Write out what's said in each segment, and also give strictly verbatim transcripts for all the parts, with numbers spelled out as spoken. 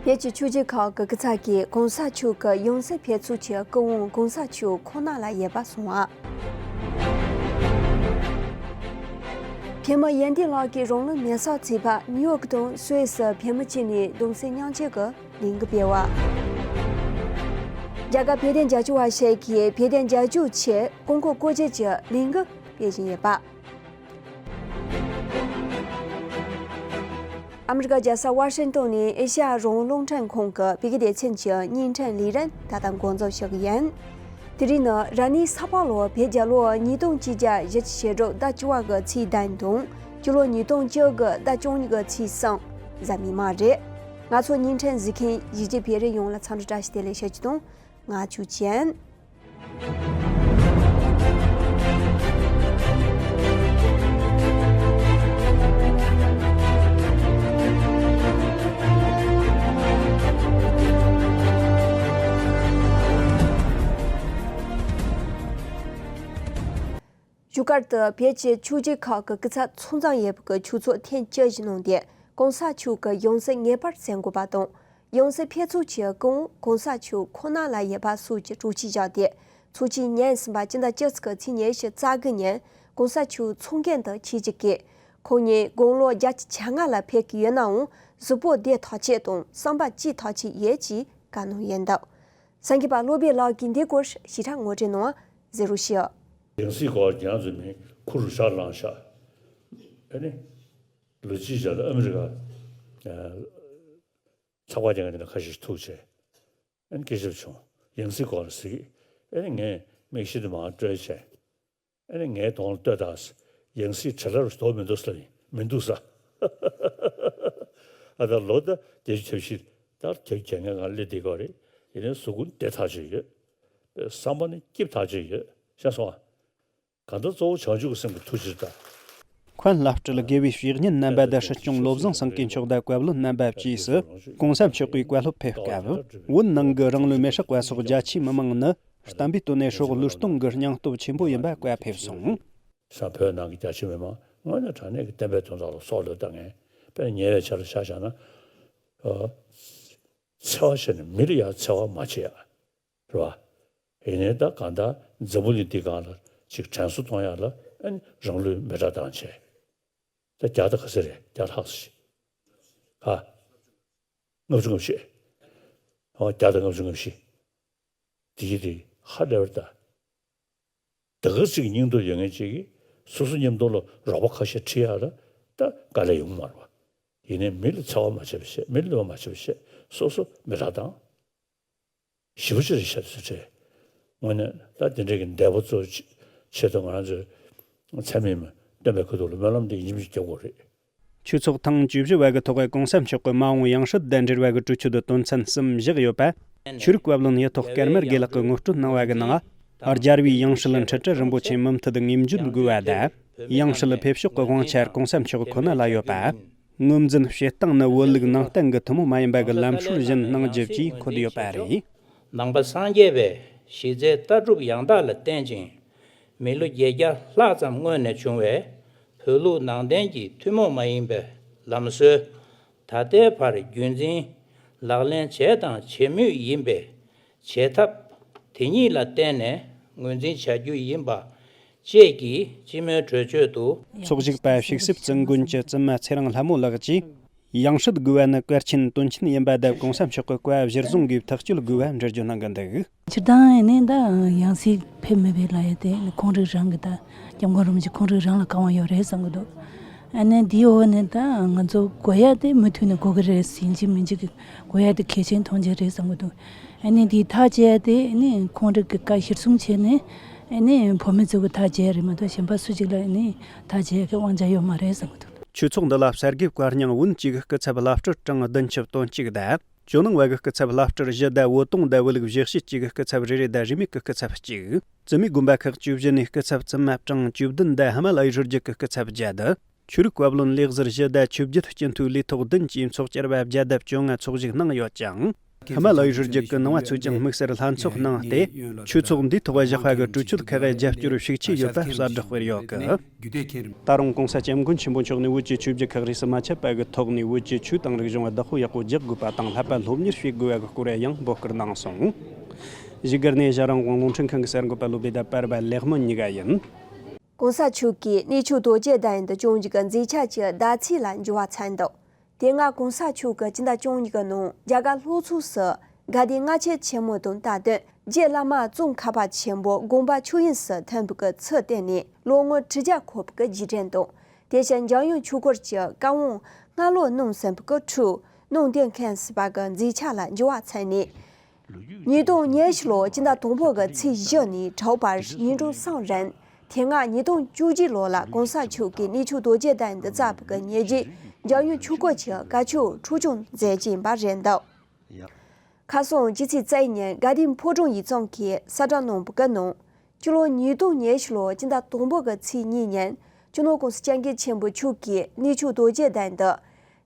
བོད་ཀྱི་ཆོས་བརྒྱུད་ཁག་གི་སྐུ་ཚབ་ཀྱིས་གོང་ས་མཆོག་གི་ཡང་སྲིད་ཕེབས་ཚུལ་གྱི་སྐུ་དབང་གོང་ས་མཆོག་ཁོ་ན་ལ་ཡོད་པ་གསུངས་པ། བོད་མི་ཡོན་ཏན་ལགས་ཀྱིས་རང་ལུས་མེ་སྲེག་བྱས་པ། ནིའུ་ཡོག་དང་སུད་སི་བོད་མི་བཅས་ནས་གདུང་སེམས་མཉམ་སྐྱེད་ཀྱི་ལས་འགུལ་སྤེལ་བ། རྒྱ་གར་བོད་དོན་རྒྱབ་སྐྱོར་བ་ཞིག་གིས་བོད་དོན་རྒྱབ་སྐྱོར་ཆེད་ཀུན་སྤོབས་བསྐུར་རྒྱུ་གྱི་ལས་འགུལ་སྤེལ་བཞིན་ཡོད་པ། ཨ་མི་རི་ཀ་རྒྱལ་ས་ཝ་ཤིང་ཏོན་ནས་ཨེ་ཤ་ཡ་རང་དབང་རླུང་འཕྲིན་ཁང་གི་བོད་སྐད་སྡེ་ཚན་གྱི་བརྙན་འཕྲིན་ལས་རིམ་ད་ལྟ་འགོ་འཛུགས་ཞུ་གི་ཡིན། དེ་རིང་ནི་ར་ནི་ས་ཕག་ལོ་བོད་རྒྱལ་ལོ་ཉིས་སྟོང་གཅིག་བརྒྱ་བཞི་བཅུ་ཞེ་དྲུག་ཟླ་བཅུ་པ་གི་ཚེས་བདུན་དང་། སྤྱི་ལོ་ཉིས་སྟོང་བཅུ་དགུ་ཟླ་བཅུ་གཉིས་གི་ཚེས་གསུམ་གཟའ་མིག་དམར་རེད། ང་ཚོ་བརྙན་འཕྲིན་གཟིགས་མཁན་གཞིས་བྱེས་བོད་རིགས་ཡོངས་ལ་འཚམས་འདྲི་བཀྲ་ཤིས་བདེ་ལེགས་ཞུ་རྒྱུ་དང་། ང་ཆོས་ཅན། བཞུགས་སྒར་དུ་བོད་ཀྱི་ཆོས་བརྒྱུད་ཁག་གི་སྐུ་ཚབ་ཚང་འཛོམས་ཡོད་པའི་ཆོས་ཚོགས་ཐེངས་བཅུ་བཞི་ནང་དུ་གོང་ས་མཆོག་གི་ཡང་སྲིད་ངེས་པར་གསན་དགོས་པ་དང་། ཡང་སྲིད་ཕེབས་ཚུལ་གྱི་སྐུ་དབང་གོང་ས་མཆོག་ཁོ་ན་ལ་ཡོད་པ་སོགས་ཀྱི་གྲོས་ཆོད་བཞག་སྟེ། ཚོགས་ཆེན་ཉིན་གསུམ་པ་སྤྱི་ཟླ་བཅུ་གཅིག་གི་ཚེས་ཉི་ཤུ་རྩ་དགུ་ཉིན་གོང་ས་མཆོག་ཚོགས་མགོན་དུ་ཆིབས་བསྒྱུར་གྱིས། ཁོང་ཉིད་དགུང་ལོ་བརྒྱད་ཅུ་གྱ་ལྔ་ལ་ཕེབས་ཀྱི་ཡོད་ནའང་གཟུགས་པོ་བདེ་ཐག་ཆོད་དང་བསམ་པ་སྐྱིད་ཐག་ཆོད་ཡོད་ཅེས་བཀའ་གནང་ཡོད་འདུག། གསར་འགོད་པ་བློ་བྷེ་ལགས་ཀྱིས་འདིའི་སྐོར་ཞིབ་ཕྲ་ངོ་སྤྲོད་གནང་བ་གཟིགས་རོགས་ཞུ། ཡང་སྲིད་སྐོར་ང་ཚོ་མི་ཁུ་རུ་ཧྲ་ལངས་ཤག། ཨ་ནི། ལོ་གཅིག་རྗེས་ལ་ཨ་མི་རི་ཀ་ཚགས་པར་སྤྱན་སྔ་དེ་འདྲ་ཁ་ཤས་ཤིག་ཐུག་བྱས། ཨ་ནི་སྐད་ཆ་བྱུང་། ཡང་སྲིད་སྐོར་ལ་ཟེར་གི། ཨ་ནི་ངས་མིག་ཤེལ་དེ་མར་སྤྲོད་བྱས། ཨ་ནི་ངའི་གདོང་ལ་ལྟོས་དང་། ཡང་སྲིད་བྲེལ་བ་ཞིག་འདུག་མི་འདུག་ཟེར་ལབ་ཡིན། མི་འདུག་ཟེར། ཨ་ད་ལོ་ད་བརྒྱད་ཅུ་གྱ་བཞི་ད་བརྒྱད་ཅུ་གྱ་ལྔའི་སྒང་སླེབས་བསྡད་ཀྱི་ཡོད་རེད། ཡིན་ནའི་གཟུགས་པོ་བདེ་ཐག་ཆོད་ཡོད། བསམ་པ་ནི་སྐྱིད་ཐག་ཆོད་ཡོད། ཤེས་སོང་ཨ། གང་ལྟར་གཙོ་བོ་བྱང་ཆུབ་ཀྱི་སེམས་ཀྱི་ཐུགས་རྗེ་དང་། མཁན་བླ་སྤྲུལ་དགེ་བའི་བཤེས་གཉེན་རྣམ་པ་དང་སྲིད་སྐྱོང་བློ་བཟང་སེང་གེ་མཆོག་དང་བཀའ་བློན་རྣམ་པ་བཅས་སུ་གོང་ས་མཆོག་གིས་བཀའ་སློབ་ཕེབས་སྐབས། བོད་ནང་གི་རང་ལུས་མེ་སྲེག་པ་སོགས་རྒྱ་ཆེའི་མི་མང་ནི་བསྟན་པའི་དོན་ནས་སྲོག་བློས་གཏོང་གི་སྙིང་སྟོབས་ཆེན་པོ་ཡིན་པ་བཀའ་ཕེབས་སོང་། ས་བོད་ནང་གི་རྒྱ་ཆེའི་མི་མང་དངོས་གནས་དྲང་གནས་ཀྱི་བསྟན་པའི་དོན་དག་ལ་སྲོག་བློས་བཏང་མཁན། དཔེར་ན་ཉེ་བའི་ཆར་ཆ་བཞག་ན། ཨ། འཚེ་བ་བྱས་ནས་མི་ལ་ཡང་འཚེ་བ་མ་བྱེད་ཡ། རེད་བ། ཡིན་ནའི་ད་གང་ལྟར་འཛམ་བུ་གླིང་འདིའི་སྒང་ལ་ཅིག་དྲན་གསོ་གཏོང་ཡག་ལ་ཨ་ནི་རང་ལུས་མེ་སྲེག་བཏང་བྱས། ད་བརྒྱ་དང་ག་ཚོད་རེད། བརྒྱ་ལྷག་ཙམ་ཞིག། ཨ། ལྔ་བཅུ་ང་བཞི། ཨོ་བརྒྱ་དང་ལྔ་བཅུ་ང་བཞི། དེ་གི་དེ་ཧ་ལས་པར་ད། ད་ག་ཅིག་སྙིང་སྟོབས་ཡོད་མཁན་ཅིག་གིས་སོ་སོ་མཉམ་དུ་ལ་རོགས་པ་ཁ་ཤས་ཁྲིད་ཡག་ལ་ད་དཀའ་ལས་ཡོང་མ་རེད་བ། ཡིན་ནའི་མི་ལ་འཚེ་བ་མ་བྱེད་པ་བྱས། མི་ལ་གནོད་པ་མ་བྱེད་པ་བྱས། སོ་སོ་མེ་སྲེག་བཏང་། ཞེ་པོ་ཅིག་རེད་ཤག་ཟེར་བྱས། དངོས་གནས་ད་དེ་འདྲའི་གི་འདས་པོ་ཚོའི་ཆེད་དུ་ང་རང་ཚོའི་ཚད་མེད་མ་སྟོན་པའི་ཁ་ཐུག་ལ་སྨོན་ལམ་འདི་ཡིན་གཅིག་མིན་གཅིག་རྒྱག་དགོས་རེད། ཆོས་ཚོགས་ཐེངས་བཅུ་བཞི་པ་གི་ཐོག་གོང་ས་མཆོག་གི་མ་འོངས་ཡང་སྲིད་དང་འབྲེལ་བ་གི་གྲོས་ཆོད་དོན་ཚན་གསུམ་བཞག་ཡོད་པ། ཆོས་རིག་བཀའ་བློན་ཡེ་ཐོག་ཀརྨ་དགེ་ལགས་ཀྱིས་ངོ་སྤྲོད་གནང་བ་གི་ནང་། རྒྱལ་བའི་ཡང་སྲིད་འཁྲུལ་བྲལ་རིན་པོ་ཆེ་མུ་མཐུད་དངོས་འབྱོན་དགོས་པ་དང་། ཡང་སྲིད་ཕེབས་ཕྱོགས་ཀྱི་དབང་ཆ་གོང་ས་མཆོག་ཁོ་ན་ལ་ཡོད་པ། ངོས་འཛིན་བྱེད་སྟངས་ནི་བོད་ལུགས་ནང་བསྟན་གྱི་ཐུན་མོང་མ་ཡིན་པ་གི་ལམ་སྲོལ་བཞིན་གནང་རྒྱུ་བཅས་འཁོད་ཡོད་པ་རེད། ནང་པ་སངས་རྒྱས་པའི་གཞི་རྩའི་ལྟ་གྲུབ་ཡང་དག་ལ་བརྟེན་ཅིང་། མི་ལོ་བརྒྱད་བརྒྱ་ལྷག་ཙམ་སྔོན་ནས་བྱུང་བའི་བོད་ལུགས་ནང་བསྟན་གྱི་ཐུན་མོང་མ་ཡིན་པའི་ལམ་སྲོལ། ད་ལྟའི་བར་རྒྱུན་འཛིན་ལག་ལེན་བྱས་དང་བྱེད་མུས་ཡིན་པས། བྱེད་ཐབས་དེ་ཉིད་ལ་བརྟེན་ནས་ངོས་འཛིན་བྱ་རྒྱུ་ཡིན་པ་བཅས་ཀྱི་སྤྱི་མོས་གྲོས་ཆོད་དུ། ཚོགས་ཞུགས་པ་ཕྱུགས་གསེབ་ཙུན་དགོན་གྱི་བཙུན་མ་ཚེ་རིང་ལྷ་མོ་ལགས་ཀྱིས། ཡང་སྲིད་དགོས་པ་ནི་གལ་ཆེན་དོན་ཆེན་ཡིན་པ་དང་གོང་ས་མཆོག་གི་བཀའ་གཞིར་བཟུང་གིས་ཐག་གཅོད་དགོས་པ་འགྲེལ་བརྗོད་གནང་གི་འདུག། སྤྱིར་བཏང་ནི་ད་ཡང་སྲིད་ཕེབས་མེད་པའི་ལ་ཡ་དེ་ཁོང་རང་རང་གི་ད་སྐྱབས་མགོན་རིན་པོ་ཆེ་ཁོང་རང་རང་ལ་དགའ་བ་ཡོད་རེད་བསམ་གི་འདུག། ཨ་ནི་དེའི་འོག་ནས་ད་ང་ཚོ་དགོས་ཡ་དེ་མུ་མཐུད་ནས་དགོས་ཀྱི་རེད། ཡིན་གཅིག་མིན་གཅིག་གི་དགོས་ཡ་དེ་གལ་ཆེན་མཐོང་གི་རེད་བསམ་གི་འདུག། ཨ་ནི་དེའི་ཐག་བཅད་ཡ་དེ་ནི་ཁོང་རང་གི་བཀའ་གཞིར་བཟུང་བྱས་ནས་ཨ་ནི་བོད་མི་ཚོ་གི་ཐག་བཅད་ཡ་རེད་མ་གཏོགས་གཞན་པ་སུ་གཅིག་ལ་ནི་ཐག་བཅད་ཡ་གི་དབང་ཆ་ཡོད་མ་རེད་བསམ་གི་འདུག། ཆོས་ཚོགས་འདི་ལ་གསར་འགོད་བཀའ་རྙིང་བོན་གཅིག་སྐུ་ཚབ་བླ་སྤྲུལ་གྲངས་བདུན་ཅུ་དོན་གཅིག་དང་། ཇོ་ནང་བ་གི་སྐུ་ཚབ་བླ་སྤྲུལ་བཞི་དང་། བོད་དོང་དང་བོད་ལུགས་བཞི་བྱེད་གཅིག་གི་སྐུ་ཚབ་རེ་རེ་དང་། རིས་མེད་ཀྱི་སྐུ་ཚབ་གཅིག། བཙུན་མའི་དགོན་པ་ཁག་བཅུ་བཞི་ནས་སྐུ་ཚབ་བཙུན་མ་གྲངས་བཅུ་བདུན་དང་། ཧི་མ་ལ་ཡའི་རི་རྒྱུད་ཀྱི་སྐུ་ཚབ་བརྒྱད། ཆོས་རིག་བཀའ་བློན་ལས་ཟུར་བཞི་དང་། ཆོས་བརྒྱུད་སྤྱི་འཐུས་ལས་ཐོག་བདུན་བཅས་ཚོགས་བཅར་བ་བརྒྱ་དང་བཅོ་ལྔ་ཚོགས་ཞུགས་གནང་ཡོད་ཅིང་། ཧི་མ་ལ་ཡའི་རི་རྒྱུད་ཀྱི་ནང་བ་ཚོས་ཀྱང་དམིགས་བསལ་ལྷན་ཚོགས་གནང་སྟེ། ཆོས་ཚོགས་འདིའི་ཐོག་བཞག་པ་གི་གྲོས་ཆོད་ཁག་གི་རྒྱབ་སྐྱོར་ཤུགས་ཆེ་ཡོད་པ་གསལ་བསྒྲགས་སྤེལ་ཡོད་གི། ད་རུང་༸གོང་ས་༸སྐྱབས་མགོན་ཆེན་པོ་མཆོག་ནས་བོད་ཀྱི་ཆོས་བརྒྱུད་ཁག་རིས་སུ་མ་ཆད་པ་གི་ཐོག་ནས་བོད་ཀྱི་ཆོས་དང་རིག་གཞུང་བདག་པོ་ཡག་པོ་རྒྱག་དགོས་པ་དང་བསླབ་པ་སློབ་གཉེར་བྱེད་དགོས་པ་གི་སྐོར་ཡང་འབོད་སྐུལ་གནང་སོང་། བཞུགས་སྒར་ནས་ཞྭ་རིང་དབང་རླུང་འཕྲིན་ཁང་གི་གསར་འགོད་པ་བློ་བདེ་དང་པར་པ་ལེགས་སྨོན་གཉིས་ཀ་ཡིན། གོང་ས་མཆོག་གིས་གནས་མཆོག་རྡོ་རྗེ་གདན་དུ་བཅོ་ལྔ་གི་མཛད་འཆར་གྱི་ཟླ་ཚེས་ལ་འགྱུར་བ་ཕྱིན་འདུག་དེ་སྔ་གོང་ས་མཆོག་གིས་སྤྱི་ཟླ་བཅུ་གཉིས་ཀྱི་ནང་རྒྱ་གར་ལྷོ་ཕྱོགས་སུ་དགའ་ལྡན་ལྔ་མཆོད་ཆེན་མོ་དང་སྟབས་བསྟུན་རྗེ་བླ་མ་ཙོང་ཁ་པ་ཆེན་པོ་དགོངས་པ་ཆོས་དབྱིངས་སུ་ཐིམ་པའི་ཚུལ་བསྟན་ནས་ལོ་ངོ་དྲུག་བརྒྱ་འཁོར་བའི་རྗེས་དྲན་དང་། དེ་བཞིན་འཇམ་དབྱངས་ཆོས་འཁོར་གྱི་བཀའ་དབང་སྔ་ལོ་གནང་ཟིན་པའི་འཁྲུག་གནང་བསྟན་མཁན་ཟེར་བ་གི་མཛད་འཆར་ལ་འགྱུར་བ་ཕྱིན་ནས། ཉིས་སྟོང་ཉི་ཤུ་ལོ་སྤྱི་ཟླ་དང་པོ་གི་ཚེས་བཞི་ནས་དྲུག་བར་ཉིན་གྲངས་གསུམ་རིང་། དེ་སྔ་ཉིས་སྟོང་བཅུ་གཅིག་ལོ་ལ་གོང་ས་མཆོག་གིས་གནས་མཆོག་རྡོ་རྗེ་གདན་དུ་བཅར་བའི་ཉེར་བཞི་འཇམ་དབྱངས་ཆོས་འཁོར་གྱི་བཀའ་ཆོས་འཁྲུག་སྦྱོང་མཛད་ཀྱིན་པ་རེད་འདུག་ཁ་སང་སྤྱི་ཚེས་རྩ་བའི་ཉིན་དགའ་ལྡན་ཕོ་བྲང་ཡིག་ཚང་གིས་གསལ་བསྒྲགས་གནང་བའི་ནང་། སྤྱི་ལོ་ཉིས་སྟོང་ཉི་ཤུ་ལོ་སྤྱི་ཟླ་དང་པོ་གི་ཚེས་གཉིས་ཉིན་སྤྱི་ནོར་༸གོང་ས་༸སྐྱབས་མགོན་ཆེན་པོ་མཆོག་གིས་གནས་མཆོག་རྡོ་རྗེ་གདན་དུ།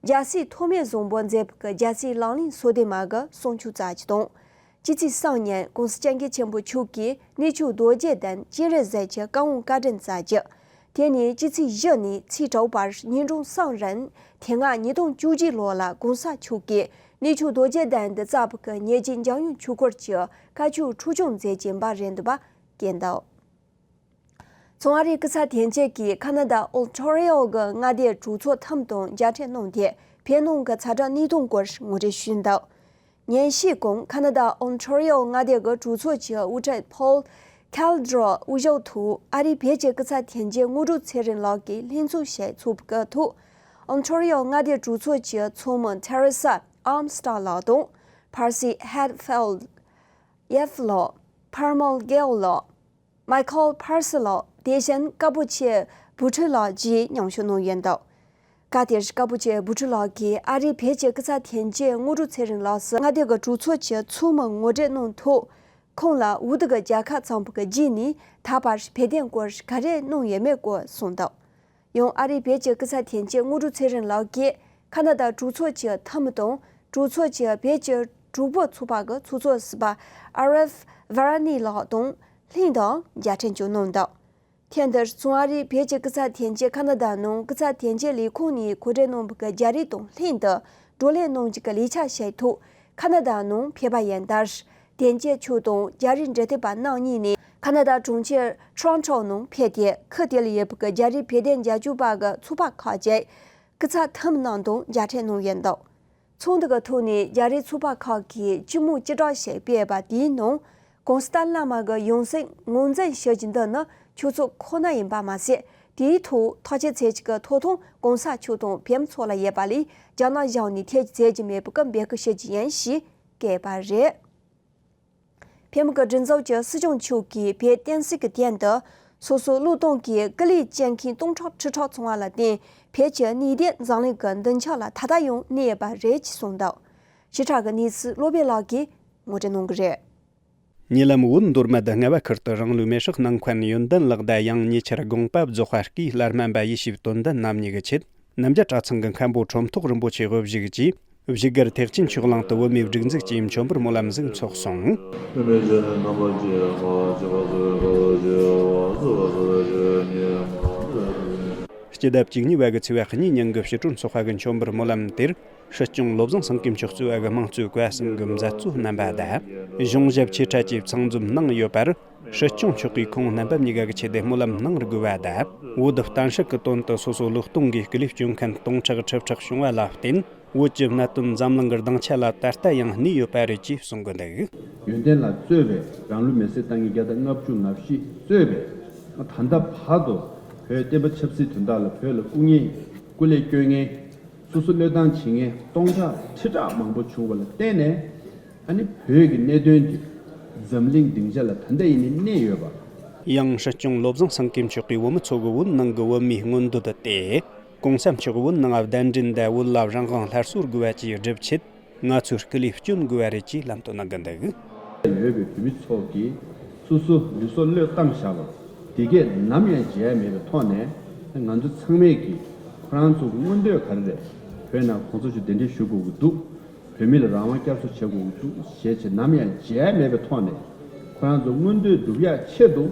རྒྱལ་སྲས་ཐོགས་མེད་བཟང་པོ་མཛད་པའི་རྒྱལ་སྲས་ལག་ལེན་སོ་བདུན་མ་གི་གསུང་ཆོས་བསྩལ་རྒྱུ་དང་། སྤྱི་ཚེས་གསུམ་ཉིན་༸གོང་ས་༸སྐྱབས་མགོན་ཆེན་པོ་མཆོག་གིས་གནས་མཆོག་རྡོ་རྗེ་གདན་སྤྱན་རས་གཟིགས་ཀྱི་བཀའ་དབང་བཀའ་དྲིན་བསྩལ་རྒྱུ། དེ་ནས་སྤྱི་ཚེས་བཞི་ནས་ཚེས་དྲུག་བར་ཉིན་གྲངས་གསུམ་རིང་། དེ་སྔ་ཉིས་སྟོང་བཅུ་གཅིག་ལོ་ལ་གོང་ས་མཆོག་གིས་གནས་མཆོག་རྡོ་རྗེ་གདན་དུ་བཅར་བའི་ཉེར་བཞི་འཇམ་དབྱངས་ཆོས་འཁོར་གྱི་བཀའ་ཆོས་འཁྲུག་སྦྱོང་མཛད་ཀྱིན་པ་རེད་འདུག་པ་བཀོད་འདུག་མཚོ་སྔ་རའི་སྐུ་ཚབ་བསྟན་སྐྱེས་ཀྱིས་ཁ་ན་ཌ་ཨོན་ཊ་རི་ཨོ་གི་མངའ་སྡེའི་གྲོས་ཚོགས་ཐེངས་མ་དང་མཇལ་འཕྲད་གནང་སྟེ། བོད་ནང་གི་ཚ་དྲོད་གནས་སྟངས་སྐོར་ངོ་སྤྲོད་ཞུས་འདུག་ཉིན་ཤས་གོང་ཁ་ན་ཌ་ཨོན་ཊ་རི་ཨོ་མངའ་སྡེ་གི་གྲོས་ཚོགས་ཀྱི་དབུ་ཁྲིད་ཕོལ་ཁལ་ཌི་རོ་དབུ་བཞུགས་ཐོག་ཨ་རིའི་བོད་ཀྱི་སྐུ་ཚབ་བསྟན་སྐྱེས་དངོས་གྲུབ་ཚེ་རིང་ལགས་ཀྱིས་ལྷན་ཚོགས་ཞིག་ཚོགས་པའི་ཐོག་ཨོན་ཊ་རི་ཨོ་མངའ་སྡེའི་གྲོས་ཚོགས་ཀྱི་ཚོགས་མི་ཐེ་རེ་ས་ཨརམ་སི་ཊོང་ལགས་དང་། ཕར་སི་ཧེད་ཕེལ་ཡེ་ཕི་ལགས། ཕར་མལ་གྷེལ་ལགས། མའི་ཁལ་ཕར་སི་ལགས། དེ་བཞིན་ཀ་པོ་ཆེ་བུ་ཁྲི་ལགས་བཅས་མཉམ་ཞུགས་གནང་ཡོད་འདུག་སྐབས་དེར་ཀ་པོ་ཆེ་བུ་ཁྲི་ལགས་ཀྱིས་ཨ་རིའི་བོད་ཀྱི་སྐུ་ཚབ་བསྟན་སྐྱེས་དངོས་གྲུབ་ཚེ་རིང་ལགས་སུ་མངའ་སྡེ་གི་གྲོས་ཚོགས་ཀྱི་ཚོགས་མི་ངོ་སྤྲོད་གནང་ཐོག་ཁོང་ལ་འོས་བསྡུ་གི་རྒྱལ་ཁ་བརྩམས་པའི་རྗེས་ནས་ད་བར་བོད་དོན་སྐོར་ག་རེ་གནང་ཡོད་མེད་སྐོར་གསུངས་འདུག་ཡང་ཨ་རིའི་བོད་ཀྱི་སྐུ་ཚབ་བསྟན་སྐྱེས་དངོས་གྲུབ་ཚེ་རིང་ལགས་ཀྱིས་ཁ་ན་ཌ་གྲོས་ཚོགས་ཀྱི་འཐུས་མི་དང་གྲོས་ཚོགས་ཀྱི་བོད་ཀྱི་གྲོགས་པོ་ཚོགས་པ་གི་ཚོགས་གཙོ་ཟུར་པ་ཨ་རེབ་ཝ་ར་ནི་ལགས་དང་ལྷན་དུ་མཇལ་འཕྲད་ཀྱང་གནང་འདུག་ཐེངས་འདིར་མཚོ་སྔ་རའི་བོད་ཀྱི་སྐུ་ཚབ་བསྟན་སྐྱེས་ཁ་ན་ཌ་ནང་སྐུ་ཚབ་བསྟན་སྐྱེས་ལས་ཁུངས་ནས་གོ་སྒྲིག་གནང་བའི་རྒྱ་རིགས་དང་ལྷན་དུ་བགྲོ་གླེང་གནང་རྒྱུ་གི་ལས་འཆར་ཞིག་ཐོག་ཁ་ན་ཌ་ནང་ཕེབས་པ་ཡིན་ལྟར། བསྟན་སྐྱེས་མཆོག་དང་རྒྱ་རིགས་འབྲེལ་མཐུད་པ་རྣམ་གཉིས་ནས་ཁ་ན་ཌ་གྲོང་ཁྱེར་ཊོ་རོན་ཊོ་ནང་ཕེབས་ཏེ། ཁུལ་དེ་ལ་ཡོད་པའི་རྒྱ་རིགས་བོད་དོན་རྒྱབ་སྐྱོར་པ་གི་ཚོགས་པ་ཁག་ཅིག་སྐུ་ཚབ་འཐུས་མི་རྣམས་དང་མཇལ་འཕྲད་གནང་ཡོད་འདུག་ཚོགས་འདུ་གི་ཐོག་ནས་རྒྱ་རིགས་ཚོགས་པ་ཁག་གིས་སྤྱི་མོས་སྤྱི་བསྒྲགས་ཤིག་སྤེལ་བ་དེའི་ནང་། གོང་ས་ལྷ་མ་གི་ཡང་སྲིད་ངོས་འཛིན་ཞུ་རྒྱུ་འདི་ནི་ཆོས་ཚོགས་ཁོ་ན་ཡིན་པ་མ་ཟད། དེའི་ཐོག་ཐག་གཅོད་མཛད་རྒྱུ་གི་ཐོབ་ཐང་གོང་ས་མཆོག་དང་བོད་མི་ཚོ་ལ་ཡོད་པ་ལས། རྒྱ་ནག་གཞུང་ནས་ཐེ་བྱུས་མཛད་རྒྱུ་མེད་པའི་སྐུ་འབོད་སྐུལ་ཞུ་རྒྱུ་ཡིན་ཞེས་བཀོད་པ་རེད། བོད་མི་གི་སྒྲིག་འཛུགས་ཀྱི་སྲིད་སྐྱོང་མཆོག་གིས་བོད་བསྟན་སྲིད་ཀྱི་དོན་དུ་སོ་སོའི་བློས་གཏོང་གིས་སྐུ་ལས་བསྐྱོན་མཁན་སྟོང་ཕྲག་ཁྲི་ཕྲག་ཚང་བ་ལ་བརྟེན། བོད་ཀྱི་གནས་བདེ་འཛམ་གླིང་གི་མདུན་ཕྱོགས་ལ་ད་ལྟ་ཡང་གནས་ཡོད་པ་རེད་ཅེས་གསུངས་འདུག་ཞིབ་ཕྲ་གི་གནས་ཚུལ་བློ་བྷེ་ལགས་ཀྱིས་ངོ་སྤྲོད་གནང་གི་རེད། ཉེ་ལམ་བོད་མདོ་སྨད་རྔ་བ་ཁུལ་དུ་རང་ལུས་མེར་སྲེག་གནང་མཁན་ཡོན་ཏན་ལགས་དང་། ཡང་ཉེ་ཆར་དགོངས་པ་རྫོགས་པ་སྐུའི་བླ་སྨན་པ་ཡེ་ཤེས་དོན་ལྡན་རྣམ་གཉིས་ཀྱི་ཆེད། རྣམ་རྒྱལ་གྲྭ་ཚང་གི་མཁན་པོ་ཁྲོམ་ཐོག་རིན་པོ་ཆེ་དབུ་བཞུགས་ཀྱིས། བཞུགས་སྒར་ཐེག་ཆེན་ཆོས་གླིང་དུ་བོད་མིའི་སྒྲིག་འཛུགས་ཀྱི་མཆོད་འབུལ་སྨོན་ལམ་ཟིག་འཚོགས་སོང་། སྤྱི་ཟླ་བཅུ་གཉིས་པ་གི་ཚེས་པ་གཉིས་ཉིན་གྱི་ཕྱི་དྲོ་འཚོགས་པ་གི་མཆོད་འབུལ་སྨོན་ལམ་དེར། སྲིད་སྐྱོང་བློ་བཟང་སེང་གེ་མཆོག་གཙོས་པ་གི་དམངས་གཙོའི་བཀའ་ཟུར་གྱི་མཛད་གཙོ་རྣམ་པ་དང་། གཞུང་ཞབས་ཆེ་གྲས་ཀྱིས་ཚང་འཛོམས་གནང་ཡོད་པར། སྲིད་སྐྱོང་མཆོག་གིས་ཁོང་རྣམ་པ་གཉིས་ཀ་གི་ཆེད་དུ་སྨོན་ལམ་གནང་རུ་དགོས་པ་དང་། བོད་བསྟན་སྲིད་ཀྱི་དོན་དུ་སོ་སོའི་བློས་གཏོང་གིས་སྐུ་ལུས་སྐྱོན་མཁན་སྟོང་ཕྲག་ཁྲི་ཕྲག་བྱུང་བ་ལ་བརྟེན། བོད་ཀྱི་གནད་དོན་འཛམ་གླིང་གི་སྡིངས་ཆ་ལ་ད་ལྟ་ཡང་གནས་ཡོད་པ་རེད་ཅེས་གསུང་གི་འདུག་ཡོན་ཏན་ལགས་གཙོས་པའི་རང་ལུས་མེར་སྲེག་བཏང་མཁན་བརྒྱ་དང་ལྔ་བཅུ་ང་བཞི་གཙོས་པའི་ད་ལྟ་བར་དུ་བོད་བསྟན་པ་ཆབ་སྲིད་དོན་དག་ལ་བོད་ལ་སྐུ་ངལ་སྐུ་ལས་སྐྱོན་མཁན། སོ་སོ་བློས་བཏང་བྱེད་མཁན་སྟོང་ཕྲག་ཁྲི་ཕྲག་མང་པོ་བྱུང་བ་ལ་བརྟེན་ནས། ཨ་ནི་བོད་ཀྱི་གནད་དོན་དེ་འཛམ་གླིང་སྡིངས་ཆ་ལ་ད་ལྟ་ཡིན་ནའི་གནས་ཡོད་པ། ཡང་སྲིད་སྐྱོང་བློ་བཟང་སེང་གེ་མཆོག་གིས་བོད་མི་ཚོ་གི་བོད་ནང་གི་བོད་མིའི་མངོན་འདོད་དེ། གོང་ས་མཆོག་བོད་ནང་གདན་འདྲེན་དང་བོད་ལ་རང་དབང་སླར་གསོ་དགོས་པ་བཅས་སྒྲུབ་ཆེད། ང་ཚོས་སྐུ་ལུས་སྐྱོན་དགོས་པ་རེད་ཅེས་ལམ་སྟོན་གནང་གི་འདུག་ཡོད་པའི་བོད་མི་ཚོ་གིས་སོ་སོ་ལུས་སྲོག་བློས་བཏང་བཞག་པ་དེ་གས་ནམ་ཡང་བརྗེད་ཡ་མེད་པའི་ཐོག་ནས། ང་ཚོ་ཚང་མས་ཀྱིས་ཁོ་རང་ཚོ་གི་མངོན་འདོད་ག་རེ་རེད། བོད་ནང་གོང་ས་མཆོག་གདན་འདྲེན་ཞུ་དགོས་ཀྱི་འདུག་བོད་མི་ལ་རང་དབང་བསྐྱར་གསོ་བྱེད་དགོས་ཀྱི་འདུག་ཞེས་བྱས་ནམ་ཡང་བརྗེད་མེད་པའི་ཐོག་ནས་ཁོ་རང་ཚོ་མངོན་འདོད་སྒྲུབ་ཡག་ཆེད་དུ་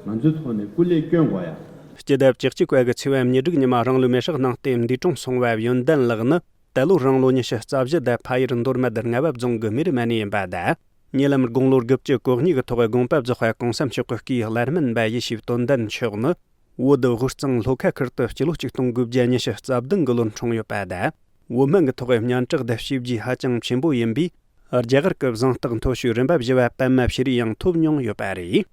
ང་ཚོའི་ཐོག་ནས་སྐུ་ལས་བསྐྱོན་དགོས་ཡ། སྤྱི་ཟླ་བཅུ་གཅིག་པའི་གི་ཚེས་པ་ཉེར་དྲུག་ཉི་མ་རང་ལུས་མེར་སྲེག་གནང་སྟེ་འདས་གྲོངས་སོང་བའི་ཡོན་ཏན་ལགས་ནི། ད་ལོ་རང་ལོ་ཉི་ཤུ་རྩ་བཞི་དང་ཕ་ཡུལ་མདོ་སྨད་རྔ་བབ་རྫོང་གི་མེར་སྨད་ནས་ཡིན་པ་དང་། ཉེ་ལམ་དགུང་ལོ་དགུ་བཅུ་གོ་གཉིས་ཀྱི་ཐོག་དགོངས་པ་རྫོགས་པ་གོང་ས་མཆོག་གི་སྐུའི་བླ་སྨན་པ་ཡེ་ཤེས་དོན་ལྡན་མཆོག་ནི། བོད་དབུས་གཙང་ལྷོ་ཁ་ཁུལ་དུ་སྤྱི་ལོ་ཆིག་སྟོང་དགུ་བརྒྱ་ཉི་ཤུ་རྩ་བདུན་གྱི་ལོར་འཁྲུངས་ཡོད་པ་དང་། བོད་སྨན་གྱི་ཐོག་སྙན་གྲགས་དང་བྱས་རྗེས་ཧ་ཅང་ཆེན་པོ་ཡིན་པས། རྒྱ་གར་གྱི་གཟེངས་རྟགས་མཐོ་ཤོས་རིམ་པ་བཞི་པ་པདྨ་ཤྲི་ཡང་ཐོབ་མྱོང་ཡོད་པ་རེད།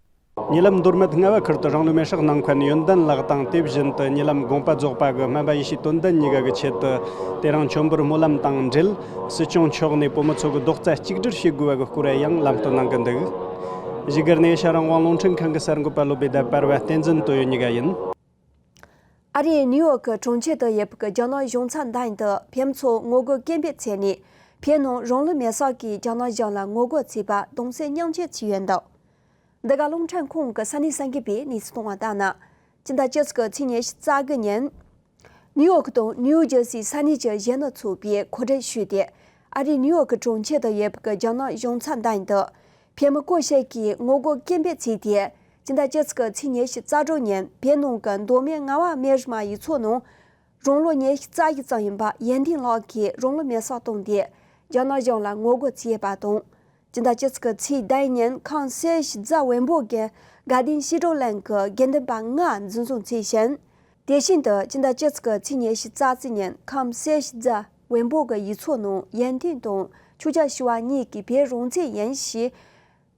ཉེ་ལམ་མདོ་སྨད་རྔ་བ་ཁུལ་དུ་རང་ལུས་མེར་སྲེག་གནང་མཁན་ཡོན་ཏན་ལགས་དང་། དེ་བཞིན་དུ་ཉེ་ལམ་དགོངས་པ་རྫོགས་པ་གི་སྨན་པ་ཡེ་ཤེས་དོན་ལྡན་གཉིས་ཀ་གི་ཆེད་དུ། དེ་རིང་མཆོད་འབུལ་སྨོན་ལམ་དང་འབྲེལ། སྲིད་སྐྱོང་མཆོག་ནས་བུ་མོ་ཚོ་གི་རྡོག་རྩ་གཅིག་སྒྲིལ་བྱེད་དགོས་པ་གི་སྐོར་ཡང་ལམ་སྟོན་གནང་གི་འདུག་བཞུགས་སྒར་ནས་ཨེ་ཤ་རང་དབང་རླུང་འཕྲིན་ཁང་གི་གསར་འགོད་པ་བློ་བདེ་དང་པར་བ་བསྟན་འཛིན་དོན་ཡོད་གཉིས་ཀ་ཡིན། ཨ་རིའི་ནིའུ་ཡོག་གི་གྲོང་ཁྱེར་དུ་ཡོད་པའི་རྒྱ་ནག་གཞུང་ཚབ་མདའ་ཡིན་དུ་བོད་མི་ཚོ་ངོ་རྒོལ་སྐད་འབོད་བྱས་ནས། བོད་ནང་རང་ལུས་མེར་སྲེག་གིས་རྒྱ་ནག་གཞུང་ལ་ངོ་རྒོལ་བྱས་པ་གདུང་སེམས་མཉམ་སྐྱེད་བྱས་ཡོད་འདུག་འདི་ག་རླུང་འཕྲིན་ཁང་གི་ས་གནས་གསར་འགོད་པས་གནས་ཚུལ་བཏང་བ་ལྟར་ན། སྤྱི་ཟླ་བཅུ་གཅིག་གི་ཚེས་ཉི་ཤུ་རྩ་དགུ་ཉིན། ནིའུ་ཡོག་དང་ནིའུ་ཇར་སི་ས་གནས་ཀྱི་གཞོན་ནུ་ཚོགས་པས་གོ་སྒྲིག་ཞུས་ཏེ། ཨ་རིའི་ནིའུ་ཡོག་གི་གྲོང་ཁྱེར་དུ་ཡོད་པའི་རྒྱ་ནག་གཞུང་ཚབ་མདའ་ཡིན་དུ། བོད་མི་སྐོར་ཞིག་གིས་ངོ་རྒོལ་སྐད་འབོད་བྱས་ཏེ། སྤྱི་ཟླ་བཅུ་གཅིག་གི་ཚེས་ཉི་ཤུ་རྩ་དྲུག་ཉིན་བོད་ནང་གི་མདོ་སྨད་རྔ་བ་སྨད་རིམ་ཡུལ་ཚོ་ནང་། རང་ལོ་ཉི་ཤུ་རྩ་བཞི་ཙམ་ཡིན་པ་ཡོན་ཏན་ལགས་ཀྱིས་རང་ལུས་མེར་སྲེག་བཏང་སྟེ། རྒྱ་ནག་གཞུང་ལ་ངོ་རྒོལ་བྱས་པ་དང་། སྤྱི་ཟླ་བཅུ་གཅིག་གི་ཚེས་བདུན་ཉིན་ཁམས་སེར་བྱེས་རྫ་དབོན་པོ་གི་དགའ་ལྡན་ཤིས་སྒྲོན་གླིང་གི་དགེ་འདུན་པ་ལྔ་འཛིན་བཟུང་བྱས་ཤིང་། དེ་བཞིན་དུ་སྤྱི་ཟླ་བཅུ་གཅིག་གི་ཚེས་ཉི་ཤུ་རྩ་གཅིག་ཉིན་ཁམས་སེར་བྱེས་རྫ་དབོན་པོ་གི་ཡུལ་ཚོ་ནང་ཡོན་ཏན་དང་ཆོས་རྒྱལ་ཞི་བ་གཉིས་ཀྱིས་བོད་རང་བཙན་ཡིན་ཞེས་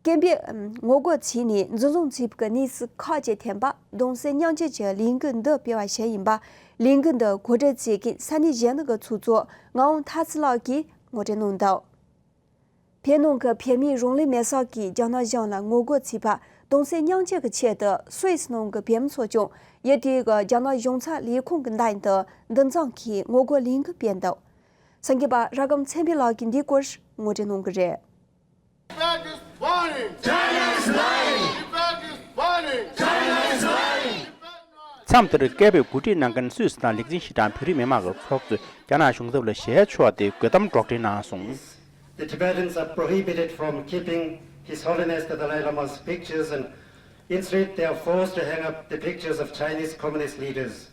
སྐད་འབོད་ངོ་རྒོལ་བྱས་ནས་འཛིན་བཟུང་བྱས་པའི་གནས་ཚུལ་ཁག་ཅིག་ཐོན་པ་གདུང་སེམས་མཉམ་སྐྱེད་ཀྱི་ལས་འགུལ་འདི་སྤེལ་བ་ཞིག་ཡིན་པ། ལས་འགུལ་འདི་གོ་སྒྲིག་བྱེད་མཁན་ས་གནས་གཞོན་ནུ་གི་ཚོགས་གཙོ་ངག་དབང་མཐར་ཚེ་ལགས་ཀྱིས་ངོ་སྤྲོད་གནང་འདུག་བོད་ནང་གི་བོད་མིས་རང་ལུས་མེར་སྲེག་གིས་རྒྱ་ནག་གཞུང་ལ་ངོ་རྒོལ་བྱས་པ་གདུང་སེམས་མཉམ་སྐྱེད་ཀྱི་ཆེད་དུ་སུད་སི་ནང་གི་བོད་མི་ཚོ་ཀྱང་ཡུལ་དེའི་རྒྱ་ནག་གཞུང་ཚབ་ལས་ཁུངས་ཀྱི་མདའ་ཡིན་དུ་འདུ་འཛོམས་ཀྱིས་ངོ་རྒོལ་ལས་འགུལ་སྤེལ་འདུག་གསར་འགོད་པ་ར་སྒམ་ཚེ་འཕེལ་ལགས་ཀྱིས་འདིའི་སྐོར་ངོ་སྤྲོད་གནང་གི་རེད། Tibet is lying. China is lying. Tibet is burning. China is lying. མཚམས་དེར་སྐད་འབོད་གོ་སྒྲིག་གནང་མཁན་སུད་སི་དང་ལིག་ཛིན་ཤི་ཀྲང་བོད་རིགས་མི་མང་གི་ཚོགས་གཙོས་རྒྱ་ནག་གཞུང་ཚབ་ལ་ཞལ་ཕྱོགས་ཏེ་རྒོལ་གཏམ་སྒྲོག་འགྲེལ་གནང་སོང་། The Tibetans are prohibited from keeping His Holiness the Dalai Lama's pictures, and instead they are forced to hang up the pictures of Chinese communist leaders.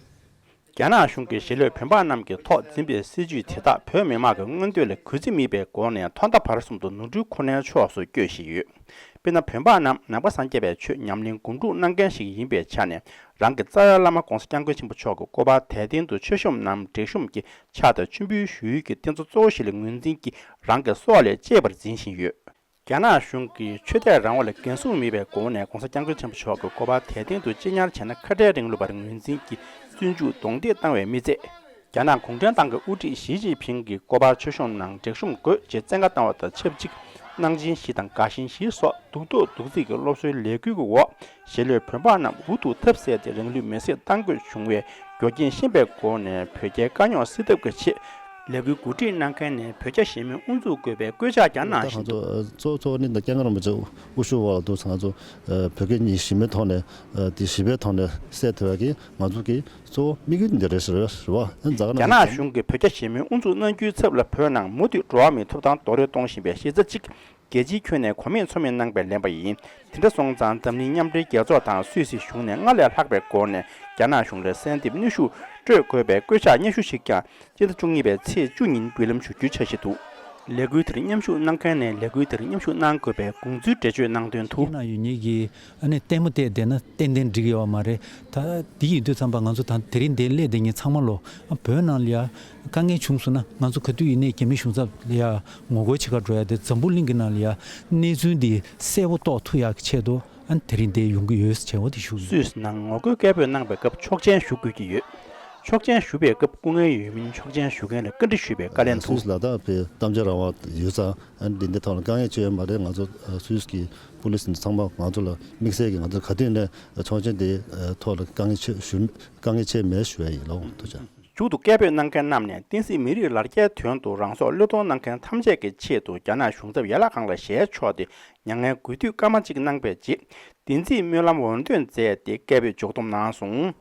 རྒྱ་ནག་གཞུང་གིས་ཞི་ལྷོད་བོད་འབངས་རྣམས་ཀྱི་ཐོག་འཛིན་པའི་སྲིད་ཇུས་དེ་དག་བོད་མི་མང་གི་མངོན་འདོད་ལ་གུས་བརྩི་མེད་པའི་སྒོ་ནས་ཐོག་མཐའ་བར་གསུམ་དུ་ནོར་འཁྲུལ་ཁོ་ནའི་ཕྱོགས་སུ་བསྐྱོད་བཞིན་ཡོད། དཔེར་ན། བོད་འབངས་རྣམས་ནང་པ་སངས་རྒྱས་པའི་ཆོས་ཉམས་ལེན་སྒོམ་སྒྲུབ་གནང་མཁན་ཞིག་ཡིན་པའི་ཆ་ནས། རང་གི་རྩ་བའི་བླ་མ་༸གོང་ས་༸སྐྱབས་མགོན་ཆེན་པོ་མཆོག་གི་སྐུ་པར་དད་རྟེན་དུ་མཆོད་བཤམས་ནམ་བྲེག་བཤམས་ཀྱི་ཕྱག་དང་མཆོད་འབུལ་ཞུ་ཡུལ་གྱི་རྟེན་གཙོ་གཙོ་བོ་ཞིག་ལ་ངོས་འཛིན་གྱིས་རང་གི་སྲོག་ལས་གཅེས་པར་འཛིན་བཞིན་ཡོད། རྒྱ་ནག་གཞུང་གིས་ཆོས་དད་རང་དབང་ལ་འགན་སྲུང་མེད་པའི་སྒོ་ནས་༸གོང་ས་༸སྐྱབས་མགོན་ཆེན་པོ་མཆོག་གི་སྐུ་པར་དད་རྟེན་དུ་གཅེས་ཉར་བྱས་ན་ཁ་བྲལ་རིང་ལུགས་པར་ངོས་འཛིན་གྱིས་བཙོན་འཇུག་རྡུང་རྡེག་བཏང་བའི་མི་ཚད། རྒྱ་ནག་གུང་ཁྲན་ཏང་གི་དབུ་ཁྲིད་ཞི་ཅིན་ཕིང་གི་སྐུ་པར་མཆོད་བཤམས་ནང་བྲེག་བཤམས་དགོས་ཅེས་བཙན་བཀའ་བཏང་བ་དང་ཆབས་ཅིག་གནང་སྦྱིན་བཞི་དང་དགའ་ཞེན་བཞི་སོགས་སྡུག་ཐོག་སྡུག་བརྩེགས་ཀྱི་སློབ་གསོའི་ལས་འགུལ་གྱི་འོག་ཞི་ལྷོད་བོད་འབངས་རྣམས་འུ་ཐུག་ཐབས་ཟད་དེ་རང་ལུས་མེར་སྲེག་གཏང་དགོས་བྱུང་བའི་རྒྱུ་རྐྱེན་ཤེས་པའི་སྒོ་ནས་བོད་རྒྱའི་དཀའ་རྙོག་སེལ་ཐབས་ཀྱི་ཆེད། ལས་འགུལ་གོ་སྒྲིག་གནང་མཁན་ནི་བོད་རྒྱ་ཞི་མོལ་དབུ་འཛུགས་དགོས་པའི་བཀོད་ཁྱབ་ཀྱང་གནང་བཞིན་འདུག་ད་ང་ཚོ་གཙོ་གཙོ་བོ་ནི་ད་སྐྱབས་མགོན་རིན་པོ་ཆེ་དབུ་བཞུགས་འོག་ལ་འདུག་ཙང་ང་ཚོ་བོད་སྐད་གཉིས་ཞི་མོལ་ཐོག་ནས་དེ་ཞི་བའི་ཐོག་ནས་སེལ་ཐུབ་ཡག་གི་ང་ཚོ་གི་གཙོ་བོ་དམིགས་ཡུལ་འདི་རེད་ཟེར་བ་རེད་བ། ཨ་ནི་འཛག་རྒྱ་ནག་གཞུང་གིས་བོད་རྒྱ་ཞི་མོལ་དབུ་འཛུགས་གནང་རྒྱུའི་ཚབ་ལ་བོད་ནང་མུ་མཐུད་འགྲོ་བ་མིའི་ཐོབ་ཐང་རྡོག་རོལ་གཏོང་བཞིན་པའི་གཞི་རྩ་གཅིག་རྒྱལ་སྤྱིའི་ཁྱོན་ནས་གོ་མེད་ཚོར་མེད་གནང་པའི་ལན་པ་ཡིན། དེ་འདྲ་སོང་ཙང་འཛམ་གླིང་མཉམ་འབྲེལ་རྒྱལ་ཚོགས་དང་སུད་སི་གཞུང་ནས་སྔར་ལས་ལྷག་པའི་སྒོ་ནས་རྒྱ་ནག་གཞུང་ལ་གསལ་འདེབས་གནོན་ཤུགས་སྤྲོད་དགོས་པའི་བཀོད་ཁྱབ་སྙན་ཞུ་ཞིག་ཀྱང་སྤྱི་ཟླ་བཅུ་གཉིས་པའི་ཚེས་བཅུ་ཉིན་འབུལ་ལམ་ཞུ་རྒྱུའི་འཆར་གཞི་འདུག་ལས་འགུལ་དེར་མཉམ་ཞུགས་གནང་མཁན་ནས་ལས་འགུལ་དེར་མཉམ་ཞུགས་གནང་དགོས་པའི་དགོངས་ཚུལ་འགྲེལ་བརྗོད་གནང་དོན་དུ། ཡིན་ན་ཡོད་ངེས་ཀྱི་ཨ་ནི་ལྟད་མོ་བལྟས་བསྡད་ན་ཏན་ཏན་འགྲིག་ཡོད་མ་རེད། ད་འདི་ཡིན་དུས་ཙམ་པ་ང་ཚོ་ད་དེ་རིང་འདིར་སླེབས་བསྡད་མཁན་ཚང་མ་ལོ་བོད་ནང་ལ་ཡ། དཀའ་ངལ་བྱུང་སོང་ན་ང་ཚོ་ག་དུས་ཡིན་ནའི་རྒྱ་མི་གཞུང་ཚབ་ལ་ཡ་ངོ་རྒོལ་བྱེད་གར་འགྲོ་ཡ་དེ་འཛམ་བུ་གླིང་གི་ནང་ལ་ཡ་གནས་ཚུལ་འདི་གསལ་པོ་རྟོགས་ཐུབ་ཡག་གི་ཆེད་དུ་ཨ་ནི་དེ་རིང་འདིར་ཡོང་གི་ཡོད་ཟེར་བྱས་འོ་དེ་ཞུ་གི་ཡོད། སུད་སི་ནང་ངོ་རྒོལ་སྐད་འབོད་གནང་པའི་སྐབས་ཆོག་མཆན་ཞུ་དགོས་ཀྱི་ཡོད། ཆོག་མཆན་ཞུ་བའི་སྐབས་སྐུ་ངལ་ཡོད་མིན་ཆོག་མཆན་ཞུ་མཁན་ལ་བཀའ་འདྲི་ཞུས་པའི་བཀའ་ལན་དུ། སུད་སི་ལ་དྭགས་པའི་གཏམ་བརྗོད་རང་དབང་ཡོད་ཙང་ཨ་ནི་འདི་འདི་ཐོག་ལ་དཀའ་ངལ་ཅི་ཡོད་མ་རེད། ང་ཚོ་སུད་སི་གི་པུ་ལི་སི་འདི་ཚང་མ་ང་ཚོ་ལ་དམིགས་བསལ་གྱི་ང་ཚོ་ག་དུས་ནས་ཆོག་མཆན་འདི་ཐོག་ལ་དཀའ་ངལ་ཆེ་ཞུ་དཀའ་ངལ་ཆེ་མེད་ཞུ་ཡ་ཡིན་ལོ་ཐུགས་རྗེ་ཆེ། མཇུག་ཏུ་སྐད་འབོད་གནང་མཁན་རྣམས་ནས་བསྟན་སྲིད་མི་རིགས་ལ་རྒྱའི་དོན་དུ་རང་སྲོག་བློས་གཏོང་གནང་མཁན་ཐམས་ཅད་ཀྱི་ཆེད་དུ་རྒྱ་ནག་གཞུང་ཚབ་ཡན་ལག་ཁང་ལ་ཞལ་ཕྱོགས་ཏེ་མྱ་ངན་གུས་འདུད་སྐར་མ་གཅིག་གནང་པའི་རྗེས། བདེན་ཚིག་སྨོན་ལམ་འོར་འདོན་མཛད་དེ་སྐད་འབོད་མཇུག་བསྡོམས་གནང་སོང་།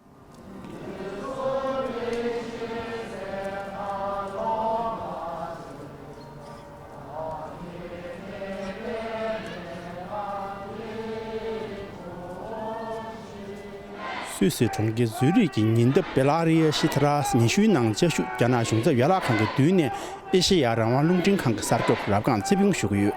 སུད་སི་གྲོང་ཁྱེར་ཛུ་རིག་གི་ཉེ་འདབས་བེ་ལ་རི་ཡ་ཤི་ཐ་ར་ཉི་ཤུའི་ནང་བཅའ་བཞུགས་རྒྱ་ནག་གཞུང་ཚབ་ཡན་ལག་ཁང་གི་མདུན་ནས་ཨེ་ཤེ་ཡ་རང་དབང་རླུང་འཕྲིན་ཁང་གི་གསར་འགོད་པ་རབ་སྒང་ཚེ་ཕུན་ཞུ་གི་ཡོད།